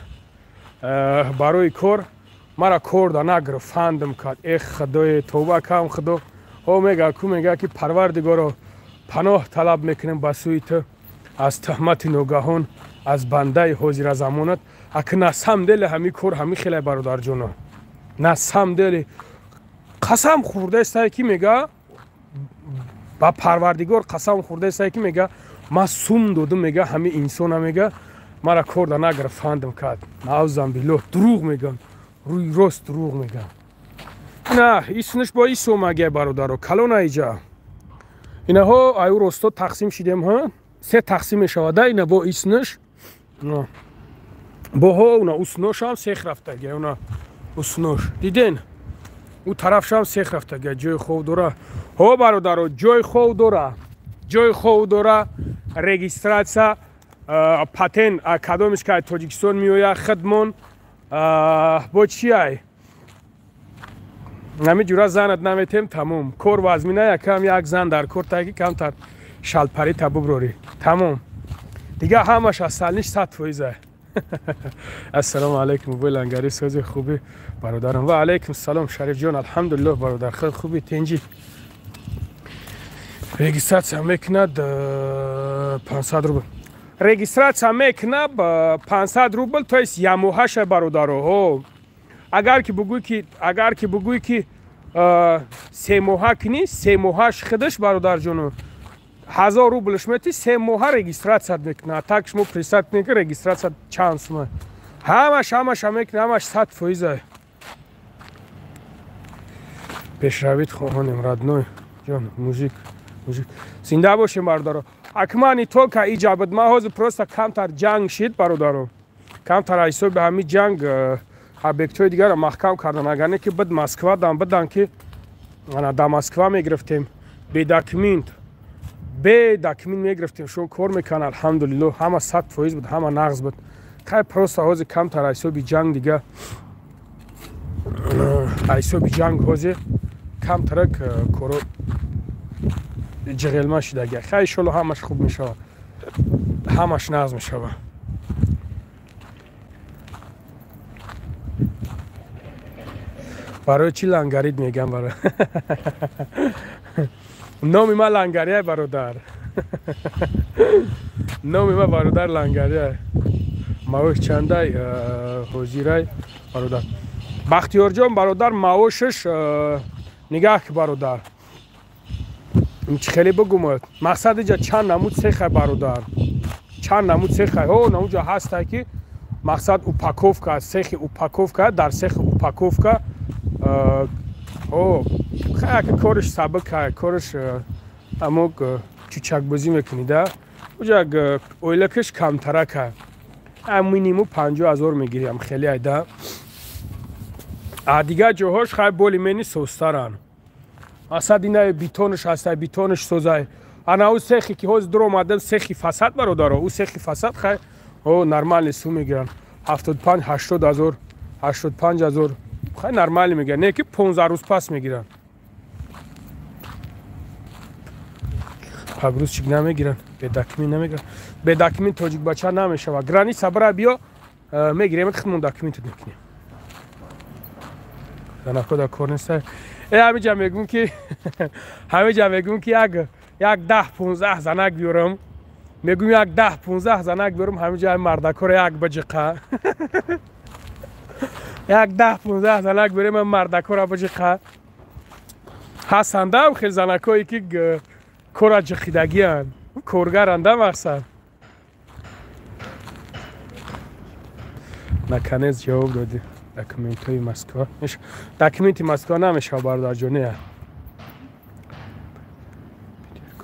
мара кор да нагирифт, фандам кард. Эх худое, тавба кам худо. О мега ку мега ки парвардигоро паноҳ талаб мекунем ба сӯи ту аз туҳмати ногаҳон, аз бандаи ҳозиразамонат. Аки на самом деле ҳамин кор ҳамин хеле бародарҷоно, на самом деле қасам хӯрдаистае ки мега ба парвардигор қасам хӯрдаистае ки мега ман сум додам, мега ҳамин инсона мега мара кор да нагирифт, фандам кард. Наузам биллоҳ, дурӯғ мегӯям, рӯи рост дурӯғ мегӯям. На исмаш бо ис омагия бародаро, калона иҷа. Инаҳо аю росто тақсим шидем, ҳа? Се тақсим мешавад, ина бо исмаш. Боҳо уна усношам сех рафтага, уна уснош. Диден? У тарафшам сех рафтага, ҷои хов дора. Ҳо бародаро, ҷои хов дора. Ҷои хов дора, регистрация, патент кадомиш ки Тоҷикистон меояд, хидмон бо чи ай? Ҳамин ҷура занат наметем, тамом. Кор вазмина якам як зан дар кор таги камтар шалпари та буброрӣ. Тамом. Дига ҳамаш аз салниш 100%. Ассалому алайкум, бобои Лангари, сози хуби бародарам. Ва алайкум салом, Шариф ҷон, алҳамдулиллоҳ бародар, хеле хуби тинҷӣ. Регистрация мекунад 500 рубл. Регистрация мекунад 500 рубл, то есть ямоҳаша бародаро. Ҳо. Агар ки бугӯй ки агар ки бугӯй ки се моҳа кунӣ, се моҳаш худаш бародарҷону 1000 рублш мети, се моҳа регистрация мекунад. Так шумо представь кунед ки регистрация чанд сума. Ҳамаш ҳамаша мекунад, ҳамаш 100%. Пешравит хоҳонем, родной ҷон, мужик, мужик. Зинда бошем бародаро. Акман не только иҷа буд, ман ҳозир просто камтар ҷанг шид бародаро. Камтар ҳисоби ҳамин ҷанг объектҳои дигарро маҳкам кардан. Агар не ки буд Москва дам бидан ки ана да Москва мегирифтем бе документ. Бе документ мегирифтем, шумо кор мекунанд, алҳамдулиллоҳ, ҳама 100% буд, ҳама нағз буд. Хай просто ҳозир камтар ҳисоби ҷанг дига ҳисоби ҷанг ҳозир камтарак коро ҷиғелма шидага. Хай иншолло ҳамаш хуб мешавад, ҳамаш нағз мешавад. Барои чӣ лангарид мегам баро? Номи ман Лангария бародар. Номи ман бародар Лангария. Маош чандай ҳозирай бародар? Бахтиёрҷон бародар маошаш нигаҳ ки бародар. Чӣ хеле бигум? Мақсад иҷа чанд намуд цехай бародар. Чанд намуд цехай. Ҳо, намуҷа ҳастай ки мақсад упаковка, цехи упаковка, дар цехи упаковка о, хай кориш сабук, кориш амо чучакбозӣ мекунӣ да. Уҷа оилакаш камтарака. Минимум 50 000 мегирям хеле айда. А дигар ҷоҳош хай боли мени созтаранд. Масад ина битонаш ҳастай, битонаш созай. Ана ӯ цехе ки ҳозир дур омадам, цехи фасад бародаро, ӯ цехи фасад хай о нормальный сум мегиранд. 75 80 ҳазор, 85 ҳазор хай нормально мегиранд, не ки 15 рӯз пас мегиранд. Погрузчик намегиранд, бе документ намегиранд. Бе документ тоҷик бача намешавад. Граница бара биё, мегирем, худмон документат мекунем. Занако дар кор неста. Ҳамиҷа мегӯм ки ҳамиҷа мегӯм ки як 10-15 занак биёрам. Мегӯм як 10-15 занак биёрам, ҳамиҷа мардакоро як биҷиқа. Як 10-15 занак биёрем, мардакоро биҷиқа. Ҳастандам хел занакое ки кора ҷиқидагианд, коргаранда мақсад. Наконец ҷавоб додӣ. Документҳои Москва. Документи Москва намешавад бародарҷоне.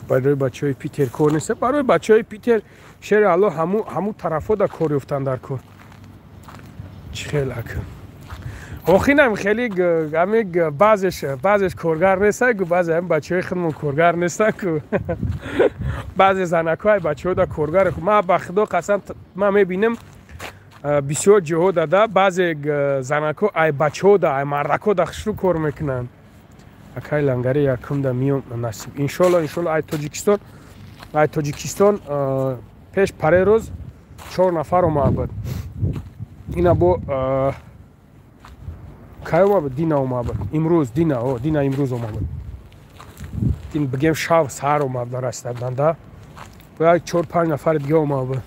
Барои бачаҳои Питер кор нест. Барои бачаҳои Питер шери Аллоҳ ҳаму тарафҳо да кор ёфтан дар кор. Чӣ хел ака? Охинам хеле ҳами баъзеш коргар нестан ку, баъзе ҳами бачаҳои худмон коргар нестан ку. Баъзе занакҳои бачаҳо да коргар. Ман ба худо қасам ман мебинам бисёр ҷоҳо дада баъзе занакҳо ай бачаҳо да ай мардакҳо да хушрӯ кор мекунанд. Акай Лангари якум да миём насиб. Иншолло, иншолло ай Тоҷикистон пеш паре рӯз 4 нафар омад буд. Ина бо кай омад буд? Дина омад буд. Имрӯз дина, о, дина имрӯз омад буд. Дин бигем шав саҳар омад буд расида буданд да. Бояд 4-5 нафари дига омад буд.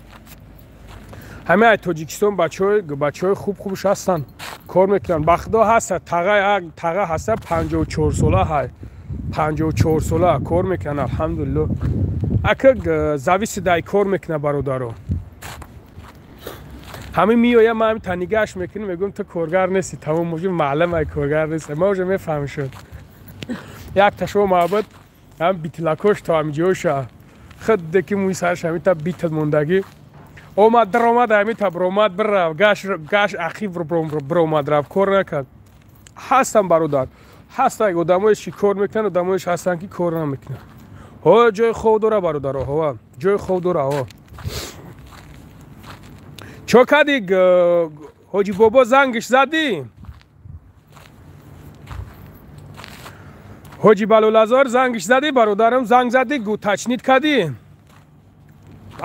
Ҳамаи ай Тоҷикистон бачаҳои хуб хубш ҳастанд, кор мекунанд. Ба худо ҳаста тага ҳаста 54 сола ҳай. 54 сола кор мекунанд, алҳамдулиллоҳ. Ака зависит ай кор мекунад бародаро. Ҳамин меоям, ман ҳамин та нигаҳш мекунем, мегӯям ту коргар нести, тамом мужи маълум ай коргар нест. Ма уже мефаҳмем шуд. Як ташо маъбад ҳам битлакош то ҳамин ҷоша. Худ деки мӯи сараш ҳамин та битл мондагӣ. Омад даромад ҳамита бромад бирав гаш ақиб бромад рафт кор накард. Ҳастан бародар, ҳастан одамоеш ки кор мекунанд, одамоеш ҳастанд ки кор намекунанд. Ҳо ҷои хоб дора бародаро, ҳо ҷои хоб дора. Ҳо чо кади ҳоҷи бобо зангиш задӣ? Ҳоҷи Балулазор зангиш задӣ бародарам, занг задӣ, уточнить кардӣ?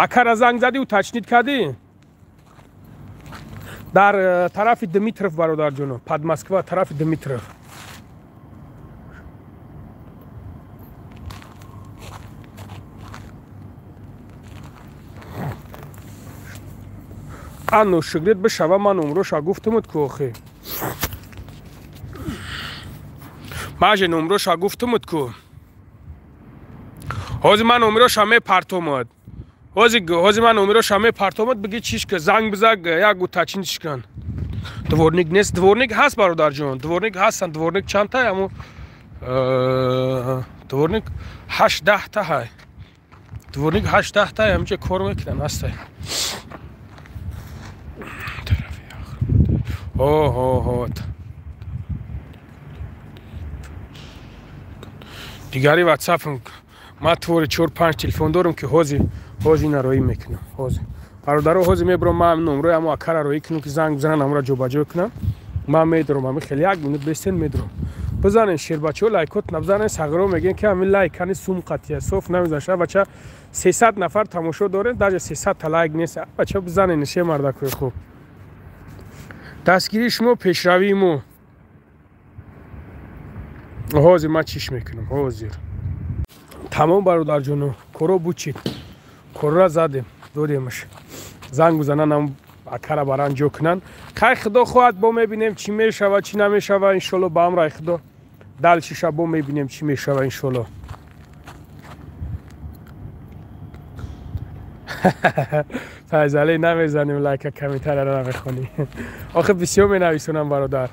Акара занг задӣ, уточнить кардӣ? Дар тарафи Дмитров бародарҷоно, под Москва тарафи Дмитров. Анну шигрид бишава, ман умроша гуфтумуд ку охи. Маже номроша гуфтумуд ку. Ҳозир ман номроша мепартомад. Ҳозир ман номроша мепартомад, биги чиш ка занг бизаг як уточнить кан. Дворник нест, дворник ҳаст бародарҷон, дворник ҳастан, дворник чандта аммо дворник 8-10 та ҳай. Дворник 8-10 та ҳамча кор мекунан ҳастай. Ҳо. Дигари ватсапам ман твори 4-5 телефон дорам ки ҳозир ина роӣ мекунам. Ҳозир бародаро, ҳозир мебарам ман номрои ҳамо акара роӣ кунам ки занг бизанан, ҳамора ҷобаҷо кунам. Ман медорам ҳами хеле як минут бестен медорам. Бизанен шербачаҳо лайкот набизанен, сағиро мегӯян ки ҳамин лайк ҳани сум қатия соф намезанад. Ша бача 300 нафар тамошо дорем, даже 300 та лайк нест. Бача бизанен ше мардакои хуб. Дастгирии шумо пешравии мо. Ҳозир ман чиш мекунам, ҳозир. Тамом бародарҷоно, коро бучид. Корра задем, додемаш. Занг бизанан ҳам акара баран ҷо кунанд. Хай худо хоҳад бо мебинем чӣ мешава, чӣ намешава, иншолло ба амраи худо. Далчиша бо мебинем чӣ мешава иншолло. Файзале намезанем лайка, комментарияро намехонӣ. Охир бисёр менависонам бародар.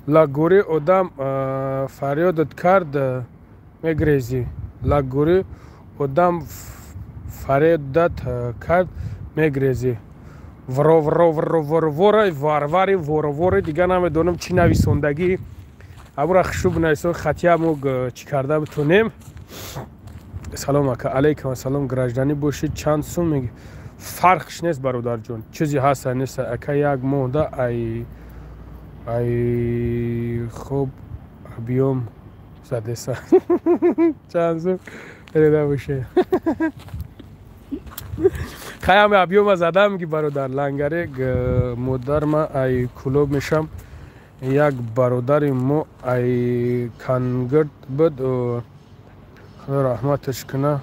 Лагури одам фарёдат кард мегрезӣ. Лагури одам фарёдат кард мегрезӣ. Вро вро вро вро вора варвари воро вори дигар намедонам чӣ нависондагӣ. Амура хушуб нависон хатия мо чӣ карда битонем. Салом ака, алейкум ассалом, гражданӣ бошед чанд сум меги? Фарқш нест бародарҷон, чизе ҳаста нест. Ака як моҳда ай хоб объём задеса. Чанд сум реда боше. Хаям объёма задам ки бародар лангаре модарма ай кулоб мешам. Як бародари мо ай кангирд буд, худо раҳматаш куна,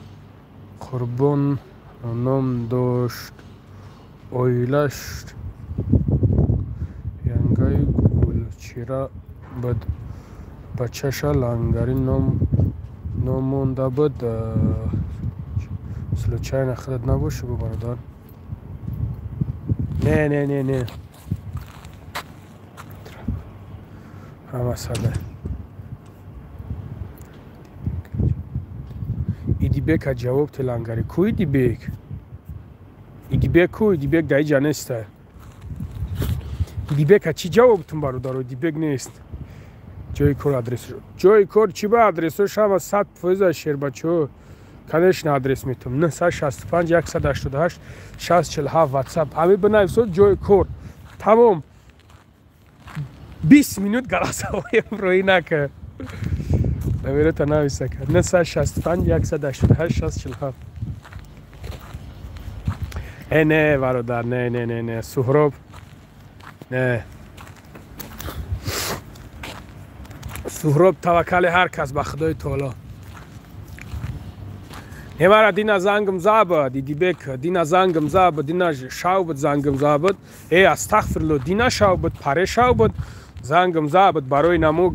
Қурбон ном дошт. Оилаш янгаи Гулчира буд, бачаша Лангари ном монда буд. Случайно худат набоши бу бародар? Не не не не, ҳама сада. Идибека ҷавоб те Лангари. Ку Идибек? Идибек ку? Идибек дар иҷа неста. Идибека чӣ ҷавобтун бародаро? Идибек нест. Ҷои кор адрес. Ҷои кор чӣ ба адресош ҳама 100% шербачо. Конечно адрес метум. 965 188 647 WhatsApp. Ҳами бинависод ҷои кор. Тамом. 20 минут голосовоем роӣ накард. Наверота нависа кард. 965 188 647. Не бародар, не не не не, Суҳроб. Не. Суҳроб таваккали ҳар кас ба Худои Таоло. Немара дина зангм забад, Идибек, дина зангм забад, дина шав буд зангм забад. Астағфирулло, дина шав буд, паре шав буд, зангм забад барои намуг,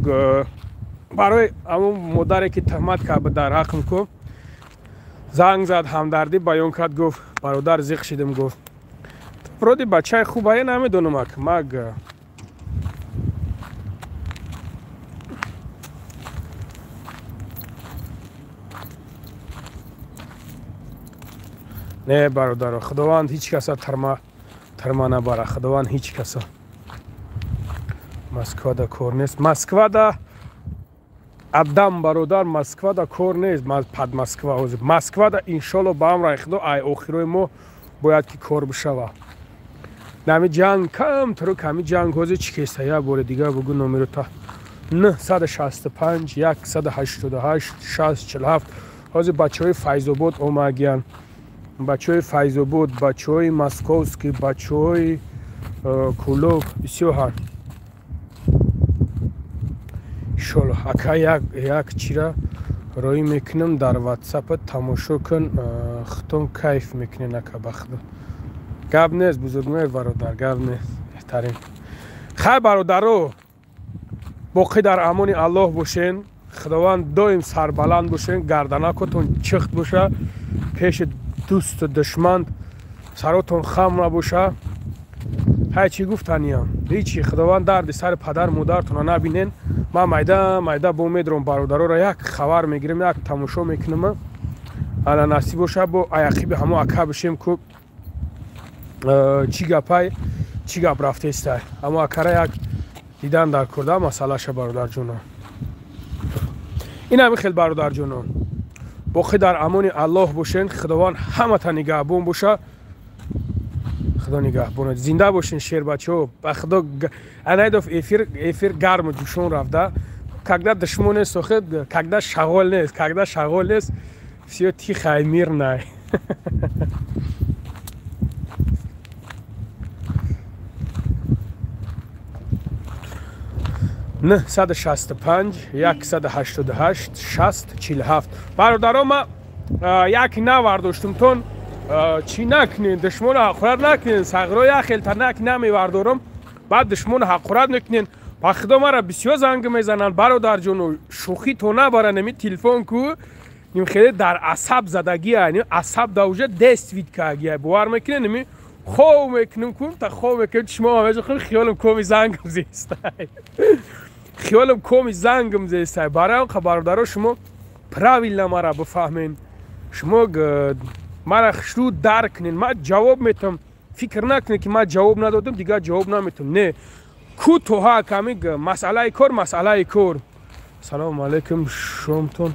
барои ҳамон модаре ки туҳмат кард дар ҳақм ку. Занг зад, ҳамдардӣ баён кард, гуфт бародар зиқ шидем, гуфт. Вроде бачаи хубае, намедонам ак маг. Не бародаро, худованд ҳеҷ каса тарма набара, худованд ҳеҷ каса. Москвада кор нест. Москвада адам бародар, Москвада кор нест, под Москва ҳозир. Москвада иншолло ба амраи худо ай охирои мо бояд ки кор бишава. Нами ҷанг кам турук ҳами ҷанг ҳозир чӣ кеста, як бори дигар бугу номеро та 965 188 647. Ҳозир бачаҳои Файзобод омагиян, бачаҳои Файзобод, бачаҳои Московский, бачаҳои Кулоб бисёр ҳанд. Иншолло ака як чира роӣ мекунам дар ватсапа, тамошо кун, худтон кайф мекунен ака ба худо. Гап нест бузургмер бародар, гап нест, беҳтарин. Хай бародаро, боқӣ дар амони Аллоҳ бошен, худованд доим сарбаланд бошен, гарданакотон чихт боша, пеши дӯсту душман саротон хам набоша. Ҳай чӣ гуфтаниям, ҳечи худованд дарди сари падар модаратонро набинен. Ман майда майда бо медром бародароро як хабар мегирем, як тамошо мекунам. Ана насиб боша бо аяқиби ҳамо ака бишем ку чӣ гапай, чӣ гап рафтестай. Ҳамо акара як дидан дар курда масъалаша бародарҷонон. Ин ҳами хел бародарҷонон, боқӣ дар амони Аллоҳ бошен, худованд ҳамата нигаҳбон боша. Худо нигаҳбон, зинда бошен шербачаҳо. Ба худо анаидов эфир гарму ҷӯшон рафта. Когда душмон нест, охир когда шағол нест, когда шағол нест, всё тихо и мирно. 965 188 647. Бародаро, ма як навардоштумтон, чӣ накунен, душмоно ҳақорат накунен, сағиро як хелта нак намевардорам, баъд душмоно ҳақорат мекунен. Ба худо мара бисёр занг мезананд бародарҷоно, шӯхӣ то набаранд ами телефон ку ним хеле дар асаб задагия, ним асаб да уже действит кагия, бовар мекунен, ними хов мекунем ку та хов мекунем, чишмо ҳамеша хиёлам коми зангам зестай, хиёлам коми зангам зестай. Барои он бародаро шумо правильно мара бифаҳмен, шумо мара хушрӯ дарк кунед, ман ҷавоб метам. Фикр накунед ки ман ҷавоб надодам, дигар ҷавоб наметам. Не, ку тоҳа ками масъалаи кор, масъалаи кор. Салому алайкум, шомтон,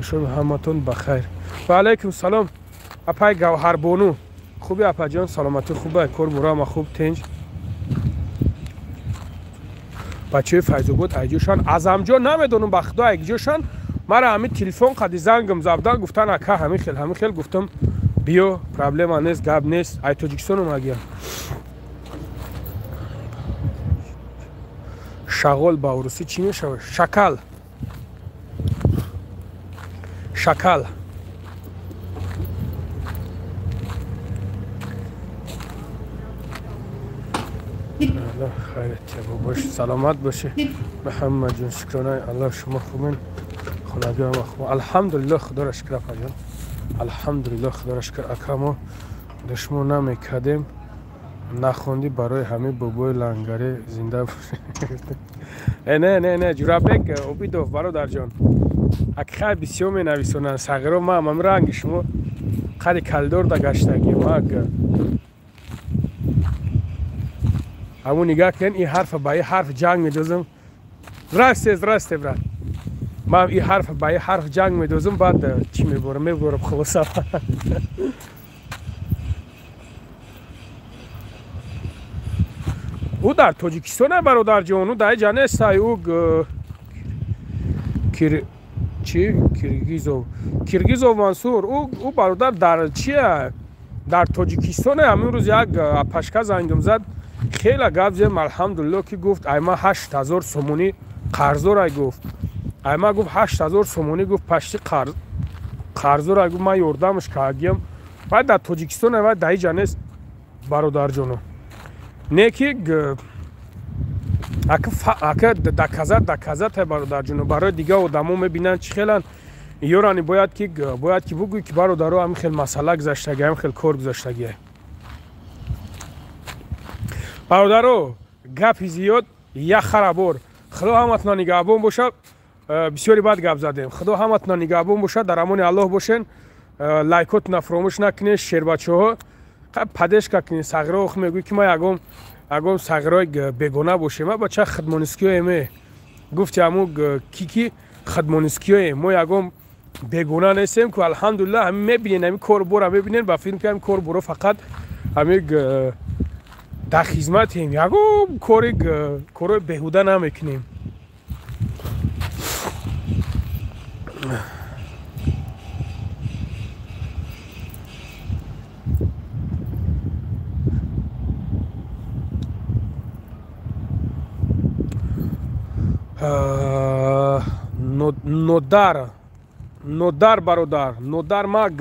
шоми ҳаматон бахайр. Ва алайкум салом апай Гавҳарбону. Хуби апаҷон, саломатӣ хуба, кор бурама хуб, тинҷ. Бачаи Файзобод айҷошан, Азамҷон намедонам ба худо айҷошан. Мара ҳамин телефон қади зангам забдан, гуфтан ака ҳамин хел, ҳамин хел, гуфтам биё, проблема нест, гап нест, ай Тоҷикистон омагиям. Шағол ба урусӣ чӣ мешавад? Шакал, шакал. Аллоҳ хайрат бош, саломат бошӣ Муҳаммадҷон, шукронаи Аллоҳ, шумо хубен, хонагиам хуб, алҳамдулиллоҳ, худоро шукр апаҷон, алҳамдулиллоҳ, худоро шукр. Ака мо душмон намекардем, нахондӣ барои ҳамин бобои лангаре зинда бошӣ. Не не не, Ҷурабек Обидов бародарҷон, акхай бисёр менависонанд сағиро, ман ҳам ранги шумо қади калидор да гаштагӣ мак. Ҳамун нигаҳ кунед, ин ҳарфа ба ин ҳарф ҷанг медозам. Здрасте, здрасте, брат. Ман ин ҳарфа ба ин ҳарф ҷанг медозам, баъд чӣ меборам? Меборам хулоса. Ӯ дар Тоҷикистон е бародарҷон, ӯ дар ҷа нестай, ӯ чӣ? Киргизов. Киргизов Мансур, ӯ бародар дар чия? Дар Тоҷикистон е. Ҳамин рӯз як апашка зангам зад, хеле гап зедем, алҳамдулиллоҳ, ки гуфт ай ма 8000 сомонӣ қарздорай, гуфт. Ай ма гуфт 8000 сомонӣ, гуфт пашти қарздорай, гуфт ман ёрдамаш кардагиям. Баъд дар Тоҷикистон е, вай дар ҳеҷ ҷа нест бародарҷоно. Не ки ака доказат, доказат бародарҷоно, барои дигар одамо мебинанд чӣ хеланд ёрани, бояд ки бугӯй ки бародаро ҳамин хел масъала гузаштагӣ, ҳамин хел кор гузаштагӣ. Бародаро, гапи зиёд як харабор. Худо ҳаматона нигаҳбон бошад. Бисёри бад гап задем. Худо ҳаматона нигаҳбон бошад, дар амони Аллоҳ бошен. Лайкотона фуромӯш накунед, шербачаҳо. Поддержка кунед сағиро. Ох, мегӯй ки ма ягон сағирои бегона бошем. Ма бача хидмонискиёеме, гуфти ҳаму кики хидмонискиёем, мо ягон бегона нестем ку. Алҳамдулилла, ҳами мебинен, ҳами корбора мебинен, ба филм ки ҳами корборо фақат ҳами дар хизматем, ягон кори корои беҳуда намекунем. Нодар, Нодар, бародар Нодар, маг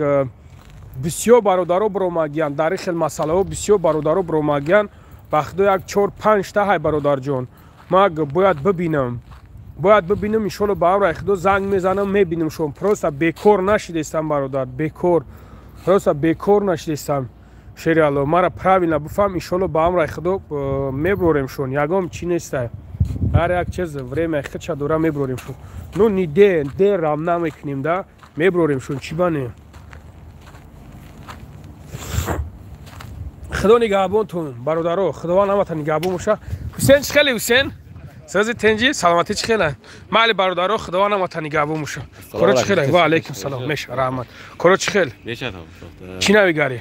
бисёр бародаро биромагиян дар ин хел масъалаҳо, бисёр бародаро биромагиян. Ба худо, як чор панҷта ҳай, бародарҷон. Маг бояд бибинам, бояд бибинам. Иншолло, ба амраи худо занг мезанам, мебинам шон. Просто бекор нашидестам, бародар, бекор, просто бекор нашидестам. Шери Алло, мара правильно бифаҳм. Иншолло, ба амраи худо меброрем шон, ягон чӣ нестай. Ҳар як чиз время худша дора, меброрем шон. Ну ни дерам намекунем да, меброрем шон, чӣ бане. Худо нигаҳбонтон, бародаро, Худованд ҳамата нигаҳбон боша. Ҳусен, чӣ хеле, Ҳусен? Сази тенҷи, саломатӣ, чӣ хела? Майли, бародаро, Худованд ҳамата нигаҳбон боша. Коро чӣ хела? Ва алайкум салом. Меша, раҳмат. Коро чӣ хел? Чӣ навигарӣ?